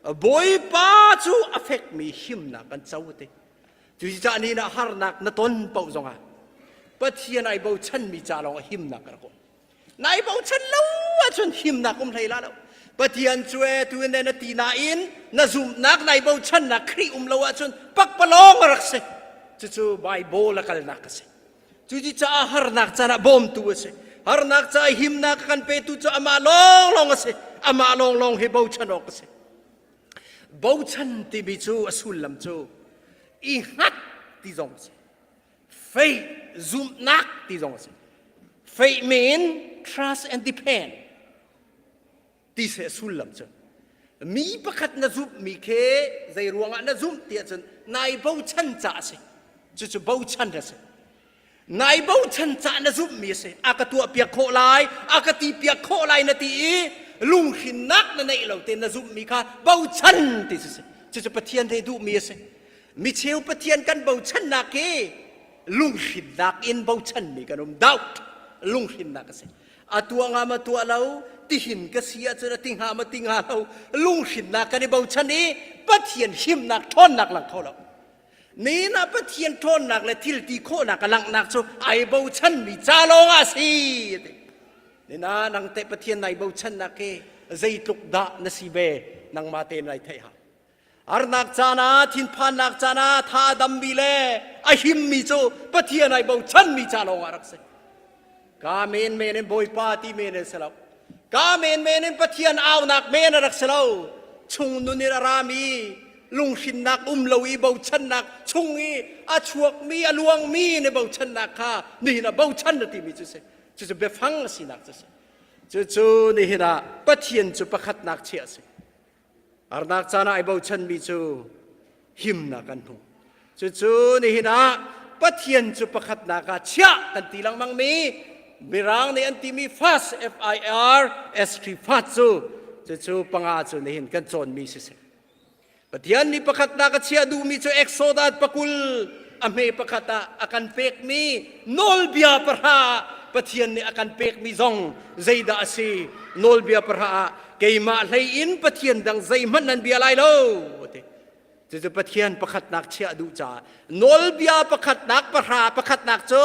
Bawipa cu a fekmi himnak kan co a ti. Cucaah ni na harnak na ton paoh zongah Pathian ai bochanmi ca lawng ah himnak ka rak um. Nai bochan lo ahcun himnak um hlei la lo. Pathian cu e tu in na ti nain na zumhnak nai bochannak Khrih um lo ahcun pakpalawng a rak si. Cucu Bible a kalnak a si. Cucaah harnak caan ah bawmtu a si. Harnak caah himnak a kan petu cu amah lawnglawng a si. Amah lawnglawng hi bochan awk a si. Bochan timi cu a sullam cu i hngat ti zong a si. Faith zumhnak ti zong a si. Faith mean trust and depend ti se a sullam cu. Mi pakhat na zumhmi khi zei ruangah na zumh ti ahcun nai bochan ca a si. Cucu bochan a si. Nai bochan cah na zumhmi a si. A ka tuahpiak khawh lai, a ka tipiak khawh lai na ti i lunghrinnak na neih lo tein na zumhmi kha bochan ti si. Cucu Pathian he duhmi a si. Micheu Pathian kan bochannak hi lunghrinnak in bochanmi kan um. Doubt lunghrinnak a si. A tuah nga ma tuah lo, tihin ka si ahcun a ti hnga ma ti hnga lo, lunghrinnak kan i bochan i Pathian himnak ṭhawnnak lang kho lo. Ni na Pathian ṭhawnnak le thil ti khawhnak a langhnak cu ai bochanmi ca lawng ah a si. Ni na nang teh Pathian nai bochannak hi zeitluk dah na si ve nangmah te nai theih ha. Arnak caan ah thinphannak caan ah tha a dammi le a himmi cu Pathian ai bochanmi ca lawng ah rak si. Ka men men in Bawipa ti men in si lo. Ka men men in Pathian aunak men a rak si lo. Chung nun in a rami lunghrinnak um lo i bochannak chung i a chuakmi a luangmi na bochannak kha nihin ah bochan na timi cu si. Cucu biafang a sinak cu si. Cucu nihin ah Pathian cu pakhatnak chiah a si. Harnak caan ah ai bochanmi cu himnak an hmu. Cucu nihin ah Pathian cu pakhatnak ah chiah kan ti lengmangmi Mirang nih an timi fast F I R S T fast cu cucu panga cu nihin kan cawnmi siseh. Pathian nih pakhatnak a chiah duhmi cu Exodus pakul a hme pakhat ah a kan pekmi nawlbia pahra ah Pathian nih a kan pekmi zong zeidah a si? Nawlbia pahra ah keimah hlei in Pathian dang zeihmanh nan bia lai lo ti. Cucu Pathian pakhatnak chiah duh caah nawlbia pakhatnak pahra pakhatnak cu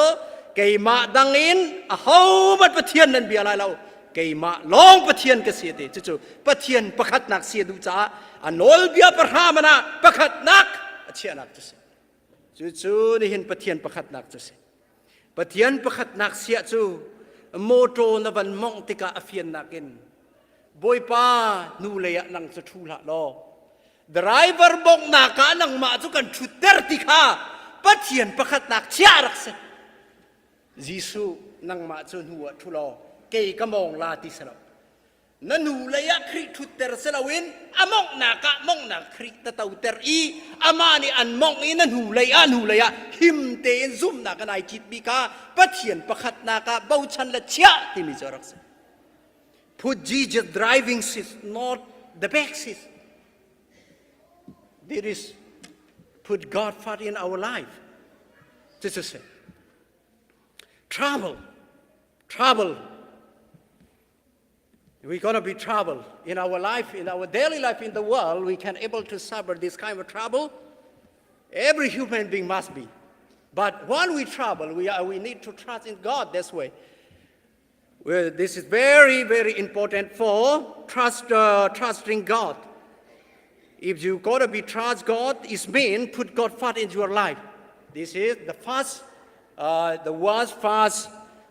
keimah dang in ahohmanh Pathian nan bia lai lo keimah lawng Pathian ka si ti cucu Pathian pakhatnak si a duh caah a nawlbia pahra man ah pakhatnak a chiahnak cu si cucu nihin Pathian pakhatnak cu si Pathian pakhatnak siah cu. Motor na van mongh tikah a fiannak in Bawipa hnu lei ah nang cu ṭhu hlah law driver bonghnak ah nangmah cu kan ṭhutter ti kha Pathian pakhatnak chiah rak si. Jesuh nangmah cu hnu ah ṭhu law kei ka mawng la ti si lo. Na nu lei ah Khrih ṭhutter si loin a monghnak ah monghnak Khrih na toter i amah nih an mongh i na hnu lei ah hnu lei ah him tein zumhnak an ai citmi kha Pathian pakhatnak ah bochan le chiah timi cu a rak si. Put Jesus driving seat, not the back seat. There is put God first in our life. This is it. Trouble, trouble. We're gonna be trouble in our life, in our daily life in the world. We can able to suffer this kind of trouble. Every human being must be. But when we trouble, we, are, we need to trust in God this way. Well, this is very, very important for trust, uh, trusting God. If you gotta be trust God, it mean put God first in your life. This is the first, uh, the worst first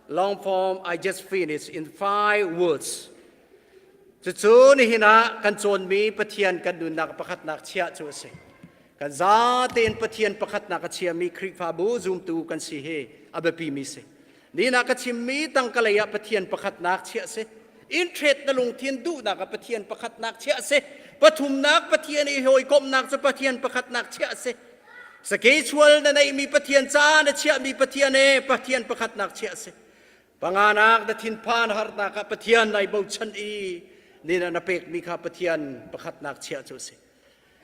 long form I just finished in five words. Cucu nihin ah kan cawnmi Pathian kan nunnak pakhatnak chiah cu a si. Kan zatein Pathian pakhatnak a chiami Khrihfabu zumtu kan si hi a biapimi si. Nihin ah ka chimmi tangka lei ah Pathian pakhatnak chiah si. Interest na lungthin duhnak ah Pathian pakhatnak chiah si. Pathumnak Pathian i hawikomhnak cu Pathian pakhatnak chiah si. Sake sual na neihmi Pathian ca na chiahmi Pathian e Pathian pakhatnak chiah si. Panganak na thinphan harnak ah Pathian nai bochan i nina na pekmi kha Pathian pakhatnak chiah cu a si.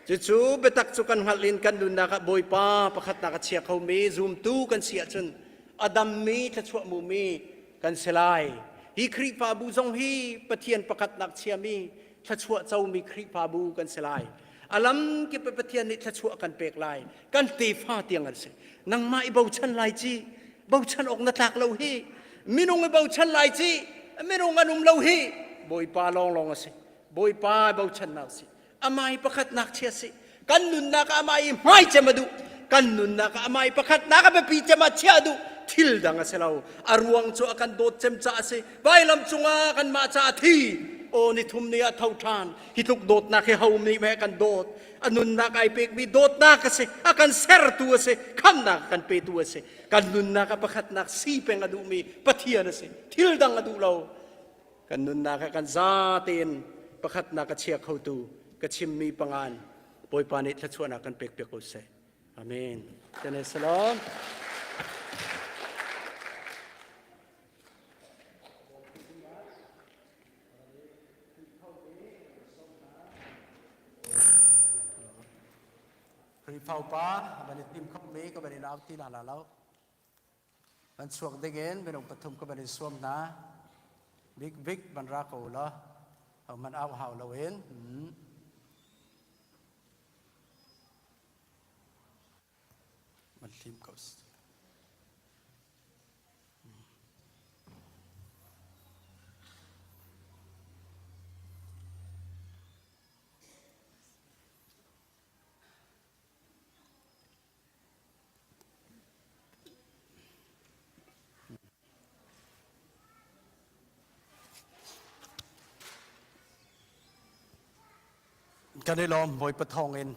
Cucu biatak cu kan hngalh in kan nunnak ah Bawipa pakhatnak a chia khomi zumtu kan si ahcun a dammi thluachuah hmumi kan si lai. Hi Khrihfabu zong hi Pathian pakhatnak chiami thluachuah comi Khrihfabu kan si lai. A lam kip Pathian nih thluachuah kan pek lai. Kan tefa tiang an si. Nangmah i bochan lai ci, bochan awk na tlak lo hi. Minung i bochan lai ci, minung an um lo hi. Bawipa lawnglawng a si. Bawipa bochannak si. Amah hi pakhatnak chia si. Kan nunnak ah amah hi hmai cem a duh. Kan nunnak ah amah hi pakhatnak a biapi cem ah chiah a duh. Thil dang a si lo. A ruang cu a kan dawt cem caah a si. Vailam cungah kanmah caah a thi. Aw ni thum ni ah tho ṭhan. Hi tluk dawtnak hi ho nih meh kan dawt. A nunnak ai pekmi dawtnak a si. A kan sertu a si. Khamnak a kan petu a si. Kan nunnak ah pakhatnak si peng a duhmi Pathian a si. Thil dang a duh lo. Kan nunnak ah kan za tein pakhatnak a chia khotu ka chimmi pangan Bawipa nih thluachuahnak kan pek piak ko seh. Amen. Tene salam. Khrihfa upa van i tim kho mi ka van in au ti la la lo. Van chuak dingin minung pathum ka van in suam hna. Bik bik van ra ko law man au hau loin. Man hlim ko. Kan i lawm Bawipa thawngin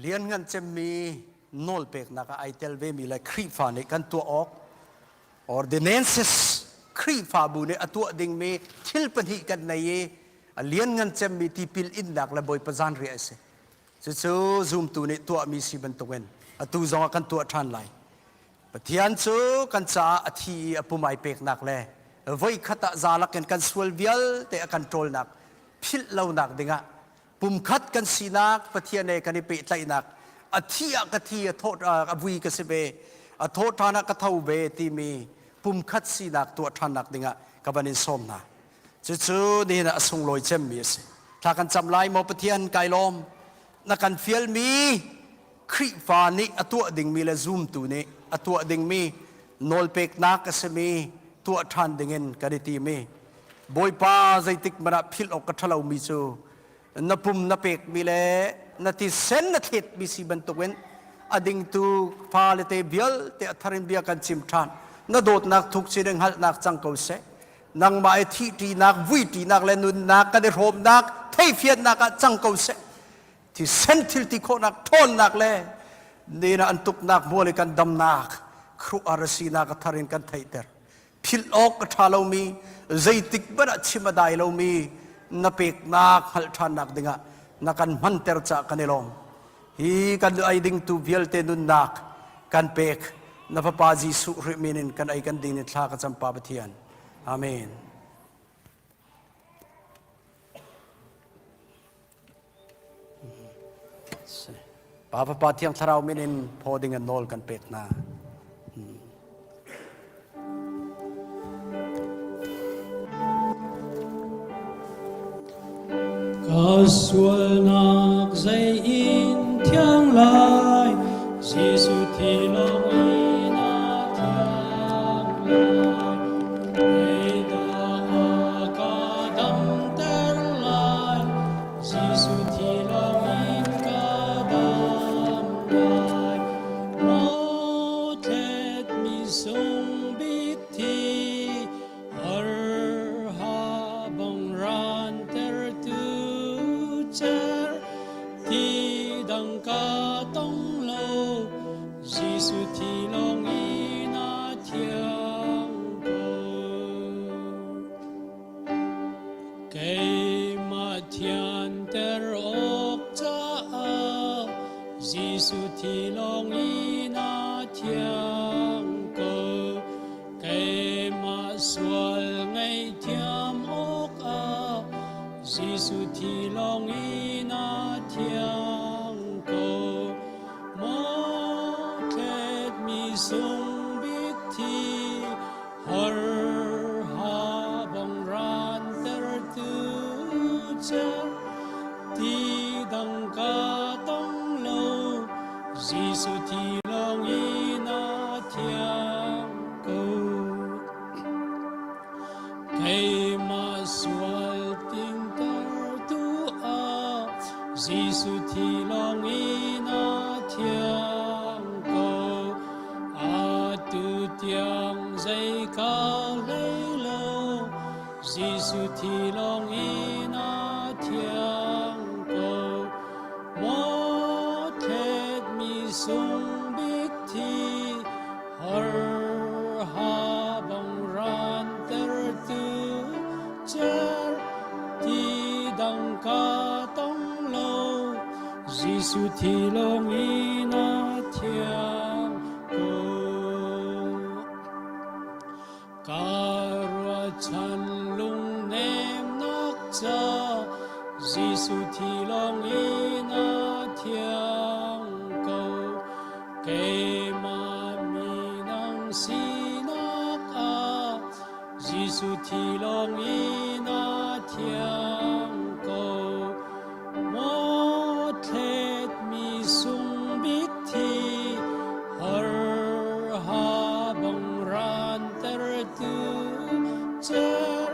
lianngan cemmi nawlpeknak ah ai tel vemi le Khrihfa nih kan tuah awk ordinances Khrihfabu nih a tuah dingmi thil pahnih kan nei i a lianngan cemmi tipil innak le Bawipa zanriah a si. Cucu zumtu nih tuahmi si bantukin atu zongah kan tuah ṭhan lai. Pathian cu kan caah a thi i a pum ai peknak le voikhat ah zalak in kan sual vialte a kan ṭawlnak philh lonak dingah pumkhat kan sinak Pathian he kan i pehtlaihnak a thi ah ka thi a thawh a vui ka si ve a thawh ṭhan ah ka tho ve timi pumkhat sinak tuah ṭhannak dingah ka van in sawm hna. Cucu nihin ah a sunglawi cemmi a si. Thla kan cam lai maw Pathian kai lawm. Na kan fialmi Khrihfa nih a tuah dingmi le zumtu nih a tuah dingmi nawlpeknak a simi tuah ṭhan dingin kan i timi. Bawipa zeitik hmanh ah philh awk ka ṭhalomi cu na pum na pekmi le na tisen na thletmi si bantukin a dingtu fale te vialte a thar in bia kan chim ṭhan. Na dawtnak thuk chin in hngalhnak cang ko seh. Nangmah i thihṭinak, vuiṭinak le nunnak kan i hrawmnak, theifiannak ah cang ko seh. Thisen thil ti khawhnak ṭhawnnak le nina an tuknak hmual i kan damnak kruh arasinak a thar in kan theihter. Philh awk a ṭha lomi, zeitik hmanh ah chim a dai lomi na peknak hngalh ṭhannak dingah na kan hmanter caah kan i lawm. Hi kan ei dingtu vialte nunnak kan pek. Na Fapa Jesuh Khrih min in kan ei kan ding in thla ka cam Pa Pathian. Amen. Pa Fapa Thiang Thlarau min in phaw ding an nawl kan pek hna. Ka sualnak zei in thiang lai, Jesuh thi lawng in a thiang lai. Zeidah a ka damter lai, Jesuh thi lawng in ka dam lai. Maw thletmi sung bik thi, Arha bang rantertu cer ti dang ka tong lo Jesuh thi lawng in a thiang ko. Keimah thianter awk caah Jesuh thi lawng in a thiang ko. Keimah sual ngaihthiam awkah Jesuh thi lawng in a thiang ko. Maw thletmi sung bik thi har ha bang rantertu cer ti dang ka tong lo Jesuh thi lawng in a thiang ko. Keimah sual tingtertu ah Jesuh thi lawng in a thiang ko. Atu tiang zei ka hlei lo, Jesuh thi lawng in a thiang ko. Maw thletmi sung bik thi har ha bang rantertu cer ti dang ka tong lo Jesuh thi lawng in a thiang ko. Ka ruahchan lungnemnak ca Jesuh thi lawng in a thiang ko. Keimah minang sinak ah Jesuh thi lawng in a thiang ko. Maw thletmi sung bik thi har ha bang rantertu cer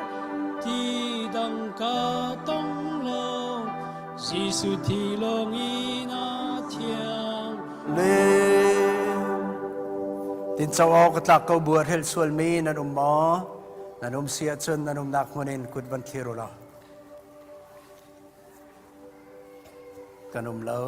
ti dang ka tong lo Jesuh thi lawng in a thiang Le tin cho awk ka tlak ko bu a hrelh sualmi nan um maw? Nan um si ahcun nan umnak hmun in kut van thlir u law. Kan um lo.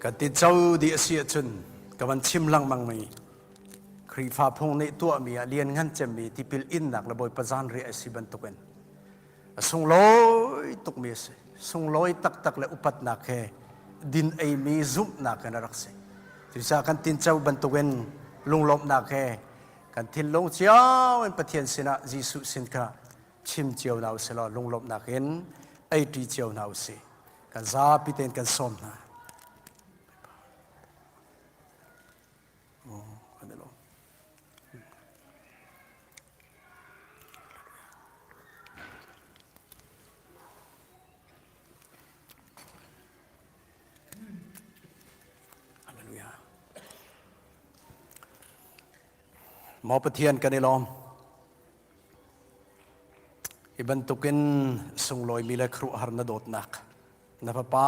Kan ti cho dih a si ahcun ka van chim lengmang mi Khrihfa phung nih tuahmi ah lianngan cemmi tipil innak le Bawipa zanriah a si bantukin A sunglawi tukmi a si. Sunglawi taktak le upatnak he din eimi zumhnak in a rak si. Cucaah kan tinco bantukin lunglawmhnak he kan thinlung cio in Pathian sinah Jesuh sin kha chim cio hna usih law lunglawmhnak in eiṭi cio hna usih. Kan zapi tein kan sawm hna. Oh, kan i lawm. Hallelujah. Maw Pathian kan i lawm. Hi bantukin sunglawimi le khuaruahhar na dawtnak na fapa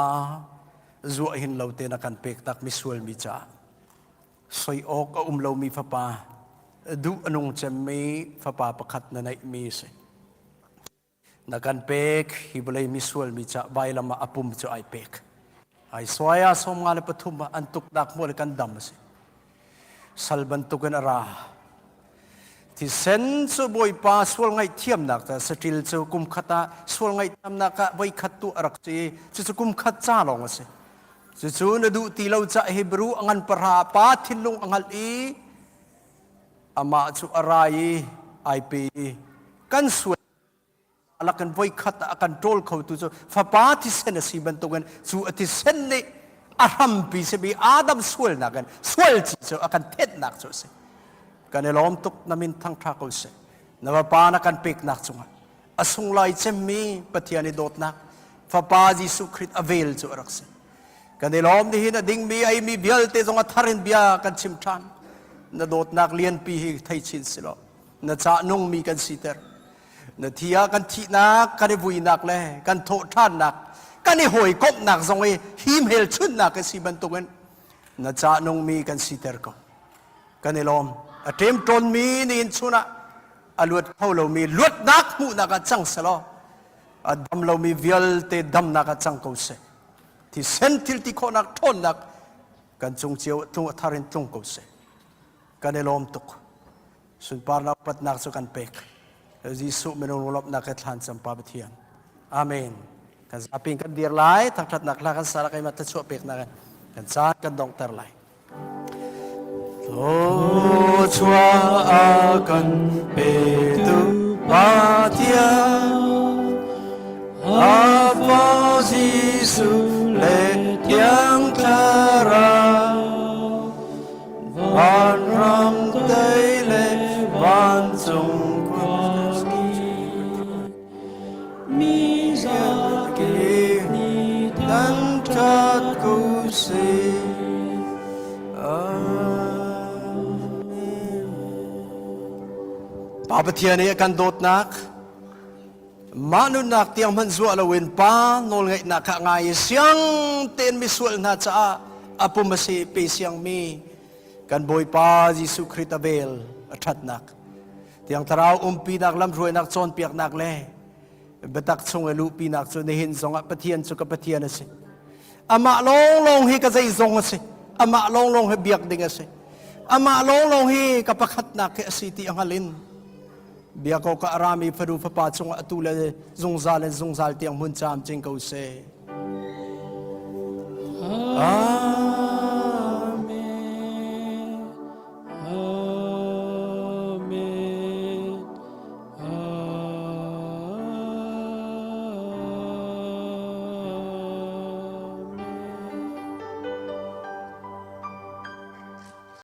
zuah hin lo te na kan pek tak misual mi caah soi awk a um lomi fapa duh a nung cemmi fapa pakhat na neihmi si. Na kan pek hi vawlei misual mi ca vailam ah a pum cu ai pek. Ai suai ah 53 ah an tuknak hmual kan dam a si. Sal bantukin a ra. Thisen cu Bawipa sual ngaihthiamnak ca saṭil cu kum khat ah sual ngaihthiamnak ah voi khat tu a rak si. Cucu kum khat ca lawng a si. Cucu na duh ti lo ca Hebrew a ngan pahra pa thinlung a hngalh i amah cu a ra i ai pe i kan sual lakin voi khat ah a kan ṭawl khotu cu fapa thisen a si bantukin cu a thisen nih a hrampi simi Adam sualnak in sual ci cu a kan thenhnak cu a si. Kan i lawm tuk na min thangṭha ko seh. Na fapa na kan peknak cungah a sunglai cemmi Pathian i dawtnak fapa Jesuh Khrist a vel cu a rak si. Kan i lawm nihin a dingmi a eimi vialte zong a thar in bia kan chim ṭhan. Na dawtnak lianpi hi thei chin si law na cah nungmi kan siter. Na thi ah kan thihnak, kan i vuinak le kan thawhṭhannak, kan i hawikomhnak zong i him helchunhnak kan si bantukin na cah nungmi kan siter ko. Kan i lawm. A ṭemṭawnmi ni in chun ah a luat kho lomi luatnak hmuhnak ah cang selaw a dam lomi vialte damnak ah cang ko seh. Thisen thil ti khawhnak ṭhawnnak kan cung cio tlung a thar in tlung ko seh. Kan i lawm tuk. Sunparnak upatnak cu kan pek. Jesuh minung lawmhnak he thlan cam Pa Pathian. Amen. Kan zapi kan dir lai, thangthatnak hla kan sa lai, keimah thluachuah peknak in kan caan kan donghter lai. Thluachuah a kan petu Pathian, a Fa Jesuh le Thiang Thlarau, Vanram tei le vancung khuami mi zakip nih thangṭhat ko seh. Amen. Pa Pathian i a kan dawtnak mah nunnak tiang hmanh zuah loin pa nawlngaihnak kha ngai i siang tein misual hna caah a pum a si pe siangmi kan Bawipa Jesuh Khrih a vel a ṭhatnak Thiang Thlarau umpinak lamhruainak cawnpiaknak le biatak chung i luhpinak cu nihin zongah Pathian cu ka Pathian a si. Amah lawnglawng hi ka zeizong a si. Amah lawnglawng hi biak ding a si. Amah lawnglawng hi ka pakhatnak hi a si ti a hngal in Biak awkah a rami fanu fapa cungah atu le zungzal in zungzal tiang hmun caam cing ko seh. Amen.